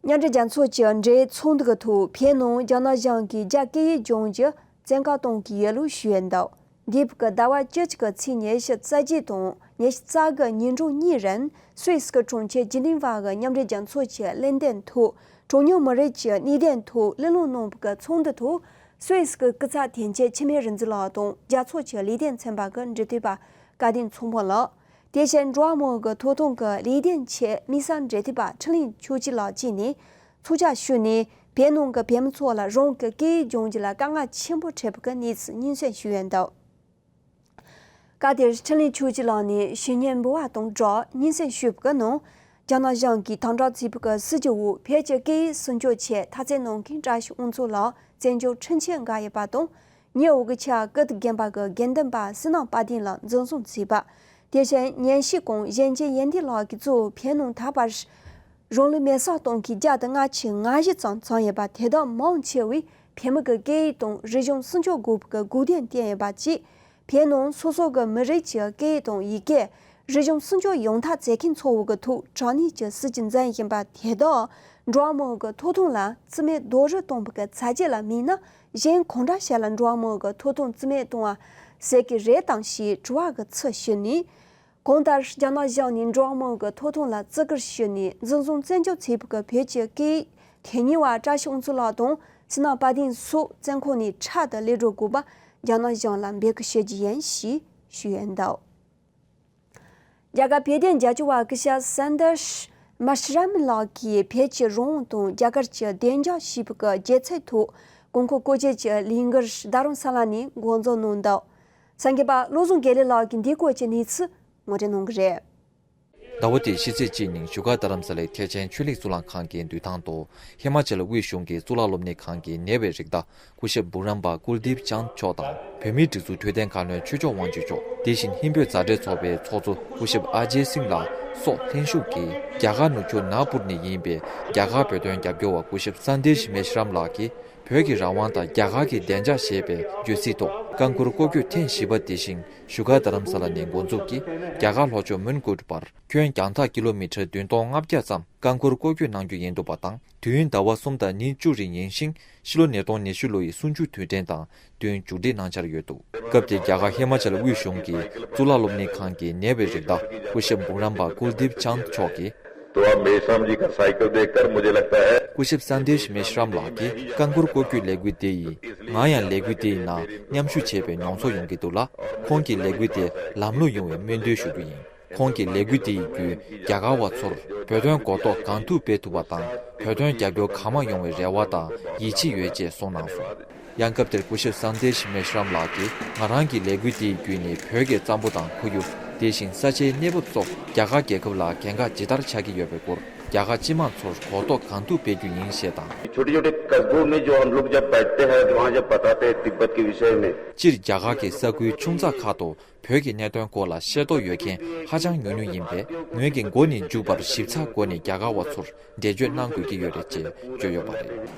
མཉམ་འབྲེལ་རྒྱལ་ཚོགས་ཀྱི་འབྲེལ་ཡོད་ཚོགས་འདུ་གི་ཐོག་བོད་ནང་རྒྱ་ནག་གཞུང་གིས་རྒྱ་སྐད་ཡིག་སྦྱོང་རྒྱུ་བཙན་བཀག་གཏོང་གི་ཡོད་ལུགས་ཞུས་ཡོད་འདུག་འདས་པའི་ཟླ་བ་བཅུ་གཅིག་གི་ཚེས་ཉི་ཤུ་རྩ་བརྒྱད་དང་ཉི་ཤུ་རྩ་དགུ་ཉིན་གྲངས་གཉིས་རིང་སུད་སི་གི་གྲོང་ཁྱེར་ཇི་ནི་ཝ་གི་མཉམ་འབྲེལ་རྒྱལ་ཚོགས་ཀྱི་གླེང་སྟེགས་ཐོག་གྲངས་ཉུང་མི་རིགས་ཀྱི་གནས་སྟངས་ཐོག་གླེང་སློང་གནང་བའི་ཚོགས་འདུ་ཐོག་སུད་སི་གི་སྐུ་ཚབ་དོན་གཅོད་འཆི་མེད་རིག་འཛིན་ལགས་དང་རྒྱལ་ཚོགས་ཀྱི་ལས་དོན་ཚན་པ་གི་འབྲེལ་མཐུད་པ་སྐལ་ལྡན་ཚོང་དཔོན་ལགས། དེ་བཞིན་འགྲོ་བ་མིའི་ཐོབ་ཐང་གི་ལས་དོན་ཆེད་དམིགས་བསལ་འབྲེལ་མཐུད་པ་འཕྲིན་ལས་ཆོས་སྐྱིད་ལགས་བཅས་ནས་ཚོགས་བཅར་ཞུས་ནས་བོད་ནང་གི་བོད་མི་ཚོ་ལ་རང་གི་སྐད་ཡིག་སྦྱོང་རྒྱུ་ལ་དཀའ་ངལ་ཆེན་པོ་འཕྲད་པའི་གནས་ཚུལ་སྙན་སེང་ཞུས་ཡོད་འདུག་སྐབས་དེར་འཕྲིན་ལས་ཆོས་སྐྱིད་ལགས་ནས་ཞུ་སྙན་འབུལ་བ་དང་སྦྲགས་སྙན་སེང་ཞུས་པའི་ནང་། རྒྱ་ནག་གཞུང་གིས་དམ་དྲག་བྱས་པའི་སྲིད་ཇུས་འོག་བོད་ཀྱི་སྐད་ཡིག་སྲུང་སྐྱོབ་ཆེད་འཐབ་རྩོད་གནང་མཁན་བཀྲ་ཤིས་དབང་ཕྱུག་ལགས་བཙན་བྱོལ་ཁྲིམས་ཆད་འགེལ་ཡོད་པ་དང་། ཉེ་བའི་ཆར་ཀིརྟི་དགོན་པ་གི་དགེ་འདུན་པ་བསོད་ནམས་དཔལ་ལྡན་ལགས་འཛིན་བཟུང་བྱས་པ། དེ་བཞིན་ཉན་ཤེས་ཀུང་གཞན་གཅེས་ཡོན་ཏན་ལགས་ཀྱིས་གཙོས་བོད་ནང་ད་བར་རང་ལུས་མེར་སྲེག་གཏོང་མཁན་བརྒྱ་དང་ལྔ་བཅུ་ང་བཞི་ཙམ་ཚང་ཡོད་པ། དེ་དག་མང་ཆེ་བས་བོད་མི་གི་སྐད་ཡིག་དང་རིག་གཞུང་སྲུང་སྐྱོབ་དགོས་པའི་དགོས་འདུན་བསྟན་ཡོད་པ་བཅས། བོད་ནང་སོ་སོ་གི་མི་རིགས་ཀྱི་སྐད་ཡིག་དང་ཡི་གེ། རིག་གཞུང་སྲུང་སྐྱོབ་ཡོང་ཐབས་མཛད་མཁན་ཚོ་བོ་གི་ཐོག་དྲང་གནས་ཀྱི་སྲིད་ཇུས་འཛིན་བཞིན་པ་དེ་དག་འགྲོ་བ་མིའི་ཐོབ་ཐང་ལ་བརྩི་མེད་རྡོག་རོལ་གཏོང་བའི་ཚད་གཞི་ལ་དམིགས་ན། གཞན་གང་འདྲ་ཞིག་ལ་འགྲོ་བ་མིའི་ཐོབ་ཐང་བརྩི་མེད་གཏོང་བ་ཟེར་གྱི་རེད་དམ་ཞེས་དྲི་བ་གི་ཚུལ་ཞུས་ནས། གང་ལྟར་རྒྱ་ནག་གཞུང་ནས་འགྲོ་བ་མིའི་ཐོབ་ཐང་ལ་བརྩི་བཀུར་ཞུས་ནས་འཛིན་བཟུང་བཙན་སྐྱོབ་བྱས་པའི་བོད་ཀྱི་སྐད་ཡིག་དོན་གཉེར་བ་བཀྲ་ཤིས་དབང་ཕྱུག་ལགས་དང་བསོད་ནམས་དཔལ་ལྡན་སོགས་བཙོན་ཁང་ནས་འཕྲལ་དུ་གློད་གྲོལ་དགོས་པ་རྒྱ་ནག་གཞུང་ལ་འབོད་སྐུལ་ཞུ་རྒྱུ་ཡིན་ཞེས་ཞུས་ཡོད་འདུག་རྒྱ་གར་བོད་དོན་རྒྱབ་སྐྱོར་བ་སྐུ་ཞབས་སན་དར་མ་ཤི་རམ་ལགས་ཀྱིས་བོད་ཀྱི་རང་དབང་དང་རྒྱ་གར་གྱི་བདེ་འཇགས་ཞེས་པའི་རྒྱལ་ཚོགས་ཐོག་དགོས་མཁོ་སྐོར་སྐྱོད་ཀྱི་ལས་འགུལ་རྡ་རམ་ས་ལ་ནས་འགོ་འཛུགས་གནང་འདུག་གསར་འགོད་པ་བློ་བཟང་དགེ་ལེགས་ལགས་ཀྱིས་འདིའི་སྐོར་གྱི་གནས་ཚུལ་ངོ་སྤྲོད་གནང་གི་རེད། ཟླ་བ་འདིའི་ཕྱི་ཚེས་གཅིག་ཉིན་བཞུགས་སྒར་རྡ་རམ་ས་ལའི་ཐེག་ཆེན་ཆོས་གླིང་གཙུག་ལག་ཁང་གི་འདུས་ཐང་དུ་ཧི་མ་ཅལ་དབུས་གཞུང་གི་གཙུག་ལག་སློབ་གཉེར་ཁང་གི་ནེ་བའི་རིགས་བདག་སྐུ་ཞབས་བུ་རམ་པ་ཀུལ་དིབ་ཅཱན་མཆོག་དང་། བོད་མིའི་སྒྲིག་འཛུགས་འཕྲོད་བསྟེན་བཀའ་བློན་ཆོས་སྐྱོང་དབང་ཕྱུག་མཆོག་དེ་བཞིན་ཧིན་བོད་མཛའ་འབྲེལ་ཚོགས་པའི་ཚོགས་གཙོ་སྐུ་ཞབས་ཨ་ཇེ་སིང་ལགས་སོགས་ལྷན་ཞུགས་ཀྱིས་རྒྱ་གར་ནུབ་ཕྱོགས་ནཱག་པུར་ནས་ཡིན་པའི་རྒྱ་གར་བོད་དོན་རྒྱབ་སྐྱོར་བ་སྐུ་ཞབས་སན་དེ་ཤི་མེ་ཤི་རམ་ལགས་ཀྱིས། བོད་ཀྱི་རང་དབང་དང་རྒྱ་གར་གྱི་བདེ་འཇགས་ཞེས་པའི་བརྗོད་ཚིག་ཐོག་རྐང་འཁོར་སྐོར་སྐྱོད་ཐེངས་བཞི་པ་དེ་བཞིན་བཞུགས་སྒར་རྡ་རམ་ས་ལ་ནས་འགོ་འཛུགས་ཀྱིས་རྒྱ་གར་ལྷོ་ཕྱོགས་མོན་གྷོ་བར་ཁྱོན་རྒྱང་ཐག་ཀི་ལོ་མི་ཊར་བདུན་སྟོང་ལྔ་བརྒྱ་ཙམ་རྐང་འཁོར་སྐོར་སྐྱོད་གནང་རྒྱུ་ཡིན་འདུག་པ་དང་། དུས་ཡུན་ཟླ་བ་གསུམ་དང་ཉིན་བཅུ་རིང་ཡིན་ཞིང་། ཕྱི་ལོ་ཉིས་སྟོང་ཉི་ཤུ་ལོ་ཡི་གསུམ་བཅུའི་དུས་དྲན་དང་བསྟུན་མཇུག་སྒྲིལ་གནང་འཆར་ཡོད་འདུག་སྐབས་དེར་རྒྱ་གར་ཧི་མ་ཅལ་དབུས་གཞུང་གི་གཙུག་ལག་སློབ་གཉེར་ཁང་གི་ནེ་བའི་རིགས་བདག་སྐུ་ཞབས་བུ་རམ་པ་ཀུལ་དིབ་ཅཱན་མཆོག་གིས། तो अब मेश्राम जी का साइकिल देखकर मुझे लगता है སྐུ་ཞབས་སན་དེ་ཤི་མེ་ཤི་རམ་ལགས་ཀྱིས་རྐང་འཁོར་སྐོར་སྐྱོད་ལས་འགུལ་དེ་ཡིས་ང་ཡང་ལས་འགུལ་དེའི་ནང་མཉམ་ཞུགས་བྱས་པའི་མྱོང་ཚོར་ཡོང་གི་འདུག་ལ། ཁོང་གིས་ལས་འགུལ་དེ་ལམ་ལྷོང་ཡོང་བའི་སྨོན་འདུན་ཞུ་རྒྱུ་ཡིན། ཁོང་གིས་ལས་འགུལ་དེ་ཡི་བརྒྱུད་རྒྱ་གར་བ་ཚོར་བོད་དོན་གོ་རྟོགས་གང་ཐུབ་སྤེལ་ཐུབ་པ་དང་། བོད་དོན་རྒྱབ་སྐྱོར་གང་མང་ཡོང་བའི་རེ་བ་དང་ཡིད་ཆེས་ཡོད་ཅེས་གསུངས་གནང་སོང་། ཡང་སྐབས་དེར་སྐུ་ཞབས་སན་དེ་ཤི་མེ་ཤི་རམ་ལགས་ཀྱིས་ང་རང་གི་ལས་འགུལ་དེ་ཡི་བརྒྱུད་ནས་བོད་ཀྱི་གཙང་པོ་དང་ཁོར་ཡུག་དེ་བཞིན་ས་ཆའི་གནས་བབ་སོགས་རྒྱ་གར་རྒྱལ་ཁབ་ལ་གལ་འགངས་ཇི་ལྟར་ཆགས་ཀྱི་ཡོད་པའི་སྐོར་རྒྱ་གར་སྤྱི་དམངས་ཚོར་གོ་རྟོགས་གང་ཐུབ་སྤེལ་རྒྱུ་ཡིན་ཞེས་དང་། छोटे छोटे कस्बों में जो हम लोग जब बैठते हैं, वहाँ जब बताते हैं तिब्बत के विषय में, སྤྱིར་རྒྱ་གར་གྱི་ས་ཁུལ་ཆུང་ཙག་ཁག་ཏུ་བོད་ཀྱི་གནད་དོན་སྐོར་ལ་ཤེས་རྟོགས་ཡོད་མཁན་ཧ་ཅང་ཉུང་ཉུང་ཡིན་པས། ངོས་ཀྱིས་མགོ་ནས་མཇུག་བར་ཞིབ་ཚགས་སྒོ་ནས་རྒྱ་གར་བ་ཚོར་འགྲེལ་བརྗོད་གནང་དགོས་ཀྱི་ཡོད་རེད་ཅེས་བརྗོད་ཡོད་པ་རེད།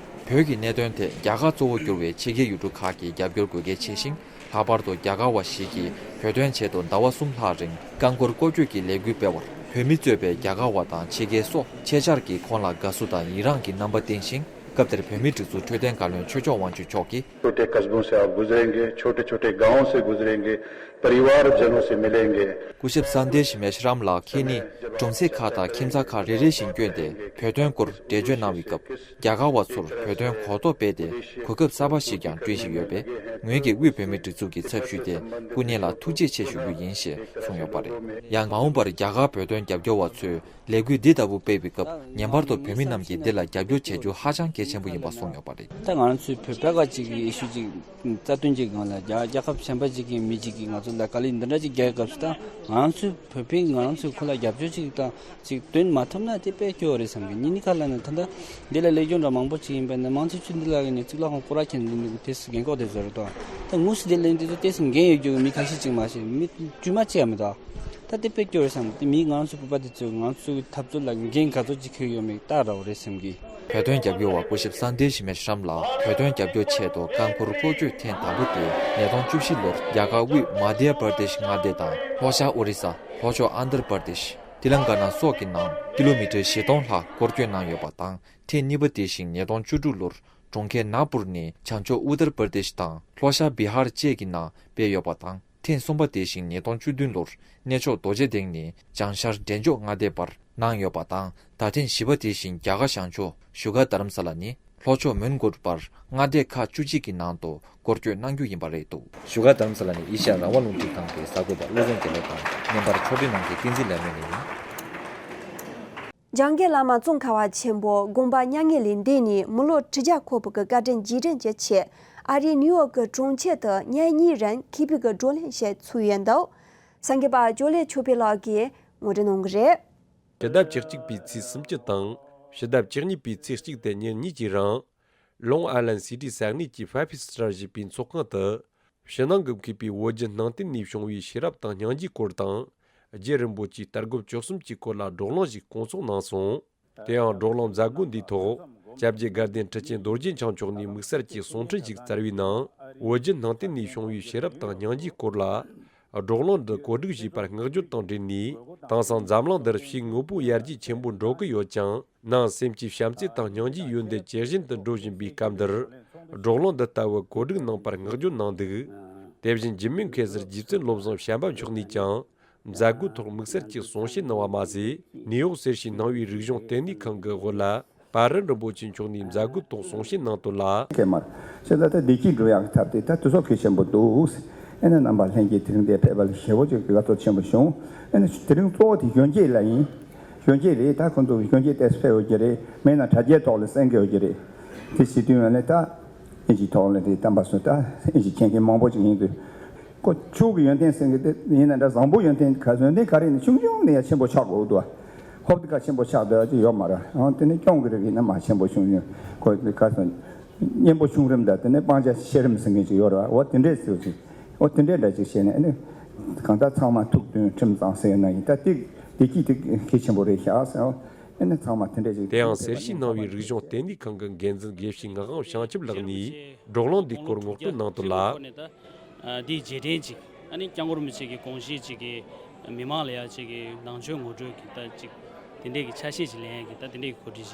བོད་ཀྱི་གནད་དོན་ཐད་རྒྱ་གར་གཙོ་བོ་གྱུར་བའི་ཕྱི་རྒྱལ་ཡུལ་གྲུ་ཁག་གིས་རྒྱབ་སྐྱོར་དགོས་གལ་ཆེ་ཞིང་། ལྷག་པར་དུ་རྒྱ་གར་བ་ཞིག་གིས་བོད་དོན་ཆེད་དུ་ཟླ་བ་གསུམ་ལྷག་རིང་རྐང་འཁོར་སྐོར་སྐྱོད་ཀྱི་ལས་འགུལ་སྤེལ་བར། བོད་མི་གཙོས་པའི་རྒྱ་གར་བ་དང་ཕྱི་རྒྱལ་སོགས་ཆེད་བཅར་གྱིས་ཁོང་ལ་དགའ་བསུ་དང་ཡི་རངས་ཀྱི་རྣམ་པ་བསྟན་ཞིང་། སྐབས་དེར་བོད་མིའི་སྒྲིག་འཛུགས་འཕྲོད་བསྟེན་བཀའ་བློན་ཆོས་སྐྱོང་དབང་ཕྱུག་མཆོག་གིས། छोटे कस्बों से आप गुजरेंगे, छोटे छोटे गांवों से गुजरेंगे, परिवारजनों से मिलेंगे। སྐུ་ཞབས་སན་དེ་ཤི་མེ་ཤི་རམ་ལགས་ཁྱེད་ནི་གྲོང་གསེབ་ཁག་དང་ཁྱིམ་ཚང་ཁག་རེ་རེ་བཞིན་བསྐྱོད་དེ་བོད་དོན་སྐོར་འགྲེལ་བརྗོད་གནང་བའི་སྐབས། རྒྱ་གར་བ་ཚོར་བོད་དོན་གོ་རྟོགས་སྤེལ་ཏེ་གོ་སྐབས་གསར་པ་ཞིག་ཀྱང་བསྐྲུན་བཞིན་ཡོད་པས། ངོས་ཀྱིས་དབུས་བོད་མིའི་སྒྲིག་འཛུགས་ཀྱི་ཚབ་ཞུས་ཏེ་སྐུ་ཉིད་ལ་ཐུགས་རྗེ་ཆེ་ཞུ་རྒྱུ་ཡིན་ཞེས་གསུངས་ཡོད་པ་རེད། ཡང་མ་འོངས་པར་རྒྱ་གར་བོད་དོན་རྒྱབ་སྐྱོར་བ་ཚོས། ལས་འགུལ་འདི་ལྟ་བུ་སྤེལ་བའི་སྐབས་ངེས་པར་དུ་བོད་མི་རྣམས་ཀྱིས་འདི་ལ་རྒྱབ་སྐྱོར་བྱེད་རྒྱུ་ཧ་ཅང་གལ་ཆེན་པོ་ཡིན་པ་གསུངས་ཡོད་པ་རེད། ད་ང་རང་ཚོའི་བོད་པ་ག་ཅིག་གི་ཨི་ཤུ་ཅིག་རྩ་དོན་ཅིག་སྒང་ལ་རྒྱ་རྒྱལ་ཁབ་གཞན་པ་ཅིག་གི་མི་ཅིག་གིས་ང་ཚོ་ལ་དཀའ་ལས་འདི་འདྲ་ཅིག་རྒྱག་སྐབས་སུ། ད་ང་རང་ཚོའི་བོད་པས་ང་རང་ཚོའི་ཁོ་ལ་རྒྱབ་སྐྱོར་ཅིག་དང་ཅིག་སྟོན་མ་ཐུབ་ན་དེ་དཔེ་སྐྱོ་བོ་རེད་བསམ་གི། སྙིང་ནི་ཁ་ལ་ན་ད་ལྟ་འདི་ལ་ལས་སྐྱོན་འདྲ་མང་པོ་ཅིག་ཡིན་པ་ན་མང་ཆེ་ཆུ་འདི་ལ་གི་ནས་གཙུག་ལག་ཁང་སྐོར་ར་ཁྱེར་འདི་འདུག་དེ་སུ་རྒན་གོག་དེ་ཚོ་རེད་དོ། ད་དངོས་སུ་འདི་ལ་འདི་ཚོ་དེ་སུ་འགན་ཡོད་རྒྱུ་གི་མི་ཁ་ཤས་ཅིག་མ་ཤེས་མི་དཀྱུས་མ་ཅིག་ཡང་མི་འདུག་ད་དེ་དཔེ་སྐྱོ་རེད་བསམ། དེ་མིས་ང་རང་ཚོའི་བོད་པ་དེ་ཚོས་ང་ཚོའི་འཐབ་རྩོད་ལ་འགན་ག་ཚོད་ཅིག་འཁྱེར་ཡོད་མེད་ལྟ་ར་བ་རེད་བསམ་གི། བོད་དོན་རྒྱབ་སྐྱོར་བ་སྐུ་ཞབས་སན་དེ་ཤི་མེ་ཤམ་ལ་བོད་དོན་རྒྱབ་སྐྱོར་ཆེད་དུ་རྐང་འཁོར་བཀོལ་སྤྱོད་ཐེངས་དང་པོ་དེ་ཉིས་སྟོང་བཅུ་བཞི་ལོར་རྒྱ་གར་དབུས་མ་དྷྱ་པར་དེཤ་མངའ་སྡེ་དང་ལྷོ་ཤར་ཨོ་རི་ས། ལྷོ་ཕྱོགས་ཨན་དྷར་པར་དེཤ། ཏི་ལང་ཀ་ན་སོགས་ཀྱི་ནང་ཀི་ལོ་མི་ཊར་བཞི་སྟོང་ལྷག་སྐོར་སྐྱོད་གནང་ཡོད་པ་དང་། ཐེངས་གཉིས་པ་དེ་བཞིན་ཉིས་སྟོང་བཅུ་དྲུག་ལོར་གྲོང་ཁྱེར་ནཱག་པུར་ནས་བྱང་ཕྱོགས་ཨུ་ཏར་པར་དེཤ་དང་ལྷོ་ཤར་བི་ཧར་བཅས་ཀྱི་ནང་སྤེལ་ཡོད་པ་དང་། ཐེངས་གསུམ་པ་དེ་བཞིན་ཉིས་སྟོང་བཅུ་བདུན་ལོར་གནས་མཆོག་རྡོ་རྗེ་གདན་ནས་བྱང་ཤར་འབྲས་ལྗོངས་མངའ་སྡེ་བར་གནང་ཡོད་པ་དང་། ད་ཐེངས་བཞི་པ་དེ་བཞིན་རྒྱ་གར་བྱང་ཕྱོགས་བཞུགས་སྒར་རྡ་རམ་ས་ལ་ནས་ལྷོ་ཕྱོགས་མོན་གྷོ་བར་མངའ་སྡེ་ཁག་བཅུ་གཅིག་གི་ནང་དུ་སྐོར་སྐྱོད་གནང་རྒྱུ་ཡིན་པ་རེད་འདུག་བཞུགས་སྒར་རྡ་རམ་ས་ལ་ནས་ཨེ་ཤ་ཡ་རང་དབང་རླུང་འཕྲིན་ཁང་གི་གསར་འགོད་པ་བློ་བཟང་རྒྱལ་ལོ་དང་། བརྙན་པར་ཕྱོགས་སྒྲིག་གནང་མཁན་བསྟན་འཛིན་ལས་སྨོན་ཡིན། འཇམ་མགོན་བླ་མ་ཙོང་ཁ་པ་ཆེན་པོ་དགོངས་པ་མྱ་ངན་ལས་འདས་ནས་མི་ལོ་ཁྲི་བརྒྱ་འཁོར་བའི་བཀའ་དྲིན་རྗེས་དྲན་གྱི་ཆེད། ཨ་རིའི་ནིའུ་ཡོག་གི་གྲོང་ཁྱེར་དུ་ཉིན་གཉིས་རིང་མཁས་པའི་བགྲོ་གླེང་ཞིག་ཚུགས་ཡོད་འདུག་གསར་འགོད་པ་ཇོ་ལེ་ཆོས་འཕེལ་ལགས་ཀྱིས་ངོ་སྤྲོད་གནང་གི་རེད། ཕྱི་ཟླ་བཅུ་གཅིག་པའི་ཚེས་སུམ་ཅུ་དང་། ཕྱི་ཟླ་བཅུ་གཉིས་པའི་ཚེས་གཅིག་སྟེ་ཉིན་གཉིས་ཀྱི་རིང་། ལོང་ཨའི་ལན་སི་ཊི་ས་གནས་ཀྱི་ཧྥ་ཕི་སི་ཊར་ཞེས་པའི་ཚོགས་ཁང་དུ། ཕྱི་ནང་གི་མཁས་པའི་བོད་བརྒྱུད་ནང་བསྟན་ནས་བྱུང་བའི་ཤེས་རབ་དང་སྙིང་རྗེའི་སྐོར་དང་། རྗེ་རིན་པོ་ཆེའི་ལྟ་གྲུབ་བཅུ་གསུམ་གྱི་སྐོར་ལ་བགྲོ་གླེང་ཞིག་སྐོང་ཚོགས་གནང་སོང་། དེ་ཡང་བགྲོ་གླེང་མཛད་སྒོ་འདིའི་ཐོག་སྐྱབས་རྗེ་དགའ་ལྡན་ཁྲི་ཆེན་རྡོ་རྗེ་འཆང་མཆོག་ནས་དམིགས་བསལ་གྱི་གསུང་འཕྲིན་ཞིག་སྩལ་བའི་ནང་། བོད་བརྒྱུད་ནང་བསྟན་ནས་བྱུང་བའི་ཤེས་རབ་དང་སྙིང་རྗེའི་སྐོར་ལ། བགྲོ་གླེང་འདི་གོ་སྒྲིག་བྱས་པར་བསྔགས་བརྗོད་དང་འབྲེལ་ནས། དེང་སང་འཛམ་གླིང་འདིར་ཕྱིའི་དངོས་པོའི་ཡར་རྒྱས་ཆེན་པོ་འགྲོ་གི་ཡོད་ཀྱང་། ནང་སེམས་ཀྱི་བྱམས་བརྩེ་དང་སྙིང་རྗེའི་ཡོན་ཏན་ཇེ་ཞན་དུ་འགྲོ་བཞིན་པའི་སྐབས་འདིར། བགྲོ་གླེང་འདི་ལྟ་བུ་གོ་སྒྲིག་གནང་པར་བསྔགས་བརྗོད་གནང་འདུག་དེ་བཞིན་འཇིགས་མེད་མཁས་ཟུར་རྗེ་བཙུན་བློ་བཟང་བྱམས་པ་མཆོག་ནས་ཀྱང་། མཛད་སྒོའི་ཐོག་དམིགས་བསལ་གྱི་གསུང་བཤད་གནང་བ་མ་ཟད། ནིའུ་ཡོག་སེར་བྱེས་ནང་པའི་རིག་གཞུང་ལྟེ་གནས་ཁང་གི་དབུ་བླ་པ་རི་རིན་པོ་ཆེ་མཆོག་ནས་མཛད་སྒོའི་ཐོག་གསུང་བཤད་གནང་དོན་ལ། ཁེ་མར་ཤེས་ད་ལྟ་བདེ་སྐྱིད་འགྲོ་ཡག་གི་ཐབས་དེ་ད་དུས་ཚོད་གལ་ཆེན་པོ་འདུག་ཨེ་ནི་རྣམ་པ་ལྷན་རྒྱས་དེ་རིང་འདིར་ཕེབས་པ་ལ་ཞེ་པོ་ཅིག་དགའ་ཚོར་ཆེན་པོ་བྱུང་། ཨེ་ནི་དེ་རིང་གཙོ་བོ་དེ་གཞོན་སྐྱེས་ལ་ཡིན། གཞོན་སྐྱེས་རེད། ད་ཁོང་ཚོ་གཞོན་སྐྱེས་ཏོག་ཙམ་ཕེབས་ཡོད་ཀྱི་རེད། མིན་ན་དྲ་རྒྱའི་ཐོག་ལ་གསན་གྱི་ཡོད་ཀྱི་རེད། དེ་བྱེད་དུས་ཡོང་ནས་ད་ཨིན་ཇིའི་ཐོག་ལ་རེད། གཏམ་པ་ཚོ་ད་ཨིན་ཇི་མཁྱེན་མཁན་མང་པོ་ཅིག་ཡིན་དུས། ཁོ་ཕྱུགས་ཀྱི་ཡོན་ཏན་ཟེར་གྱི་དེ་ཡིན་ན་འདྲ། བཟང་པོ་ཡོན་ཏན་ག་ཡོན་ཏན་ག་རེ་ཡིན་ན་ཆུང་ཆུང་ནས་ཡང་ཆེན་པོ་ཆགས་དགོས་འདུག་ཧོབ་ཏེ་ཁ་ཆེན་པོ་ཆགས་བསྡད་ཅིག་ཡོད་མ་རེད། འོ་དེ་ནས་སྐྱོང་གི་རིགས་ཡིན་ན་མ་ཆེན་པོ་ཆུང་ཆུང་ཁོ་ག་སོང་། གཉེན་པོ་ཆུང་རིམ་དང་དེ་ནས་སྤང་བྱ་ཆེ་རིམ་ཟེར་མཁན་ཅིག་ཡོད་རེད། འོ་དེ་འདྲས་ཟེར་ཅིག་འོ་དེ་འདྲས་འདྲ་ཅིག་བྱས་ནས་ཨ་ནི་གང་ལྟར་ཚང་མ་ཐུགས་མཐུན་ཁྲིམས་གཙང་ཟེར་ན་ཡིན། ད་ཏིག་བདེ་སྐྱིད་དེ་གལ་ཆེན་པོ་རེད་ཤག་ཟེར། ཨ་ནི་ཚང་མ་དེ་འདྲས་ཅིག་དེ་ཡང་སེར་བྱེས་ནང་པའི་རིག་གཞུང་ལྟེ་གནས་ཁང་གི་འགན་འཛིན་དགེ་བཤེས་ངག་དབང་བྱང་ཆུབ་ལགས་ནས་བགྲོ་གླེང་འདིའི་སྐོར་ངོ་སྤྲོད་གནང་དོན་ལ། འདིའི་རྗེས་དྲན་ཅིག་ཨ་ནི་སྐྱབས་མགོན་རིན་པོ་ཆེ་གི་དགོངས་གཞི་ཅིག་གི་མི་མང་ལ་ཡ་ཅིག་གི་ནང་ཆོས་ངོ་སྤྲོད་ཀྱི་ད་ཅིག་དེ་འདྲས་ཀྱི་ཆ་ཤས་ཅིག་ལེན་ཡ་གི་ད་དེ་འདྲས་ཀྱི་གོ་སྒྲིག་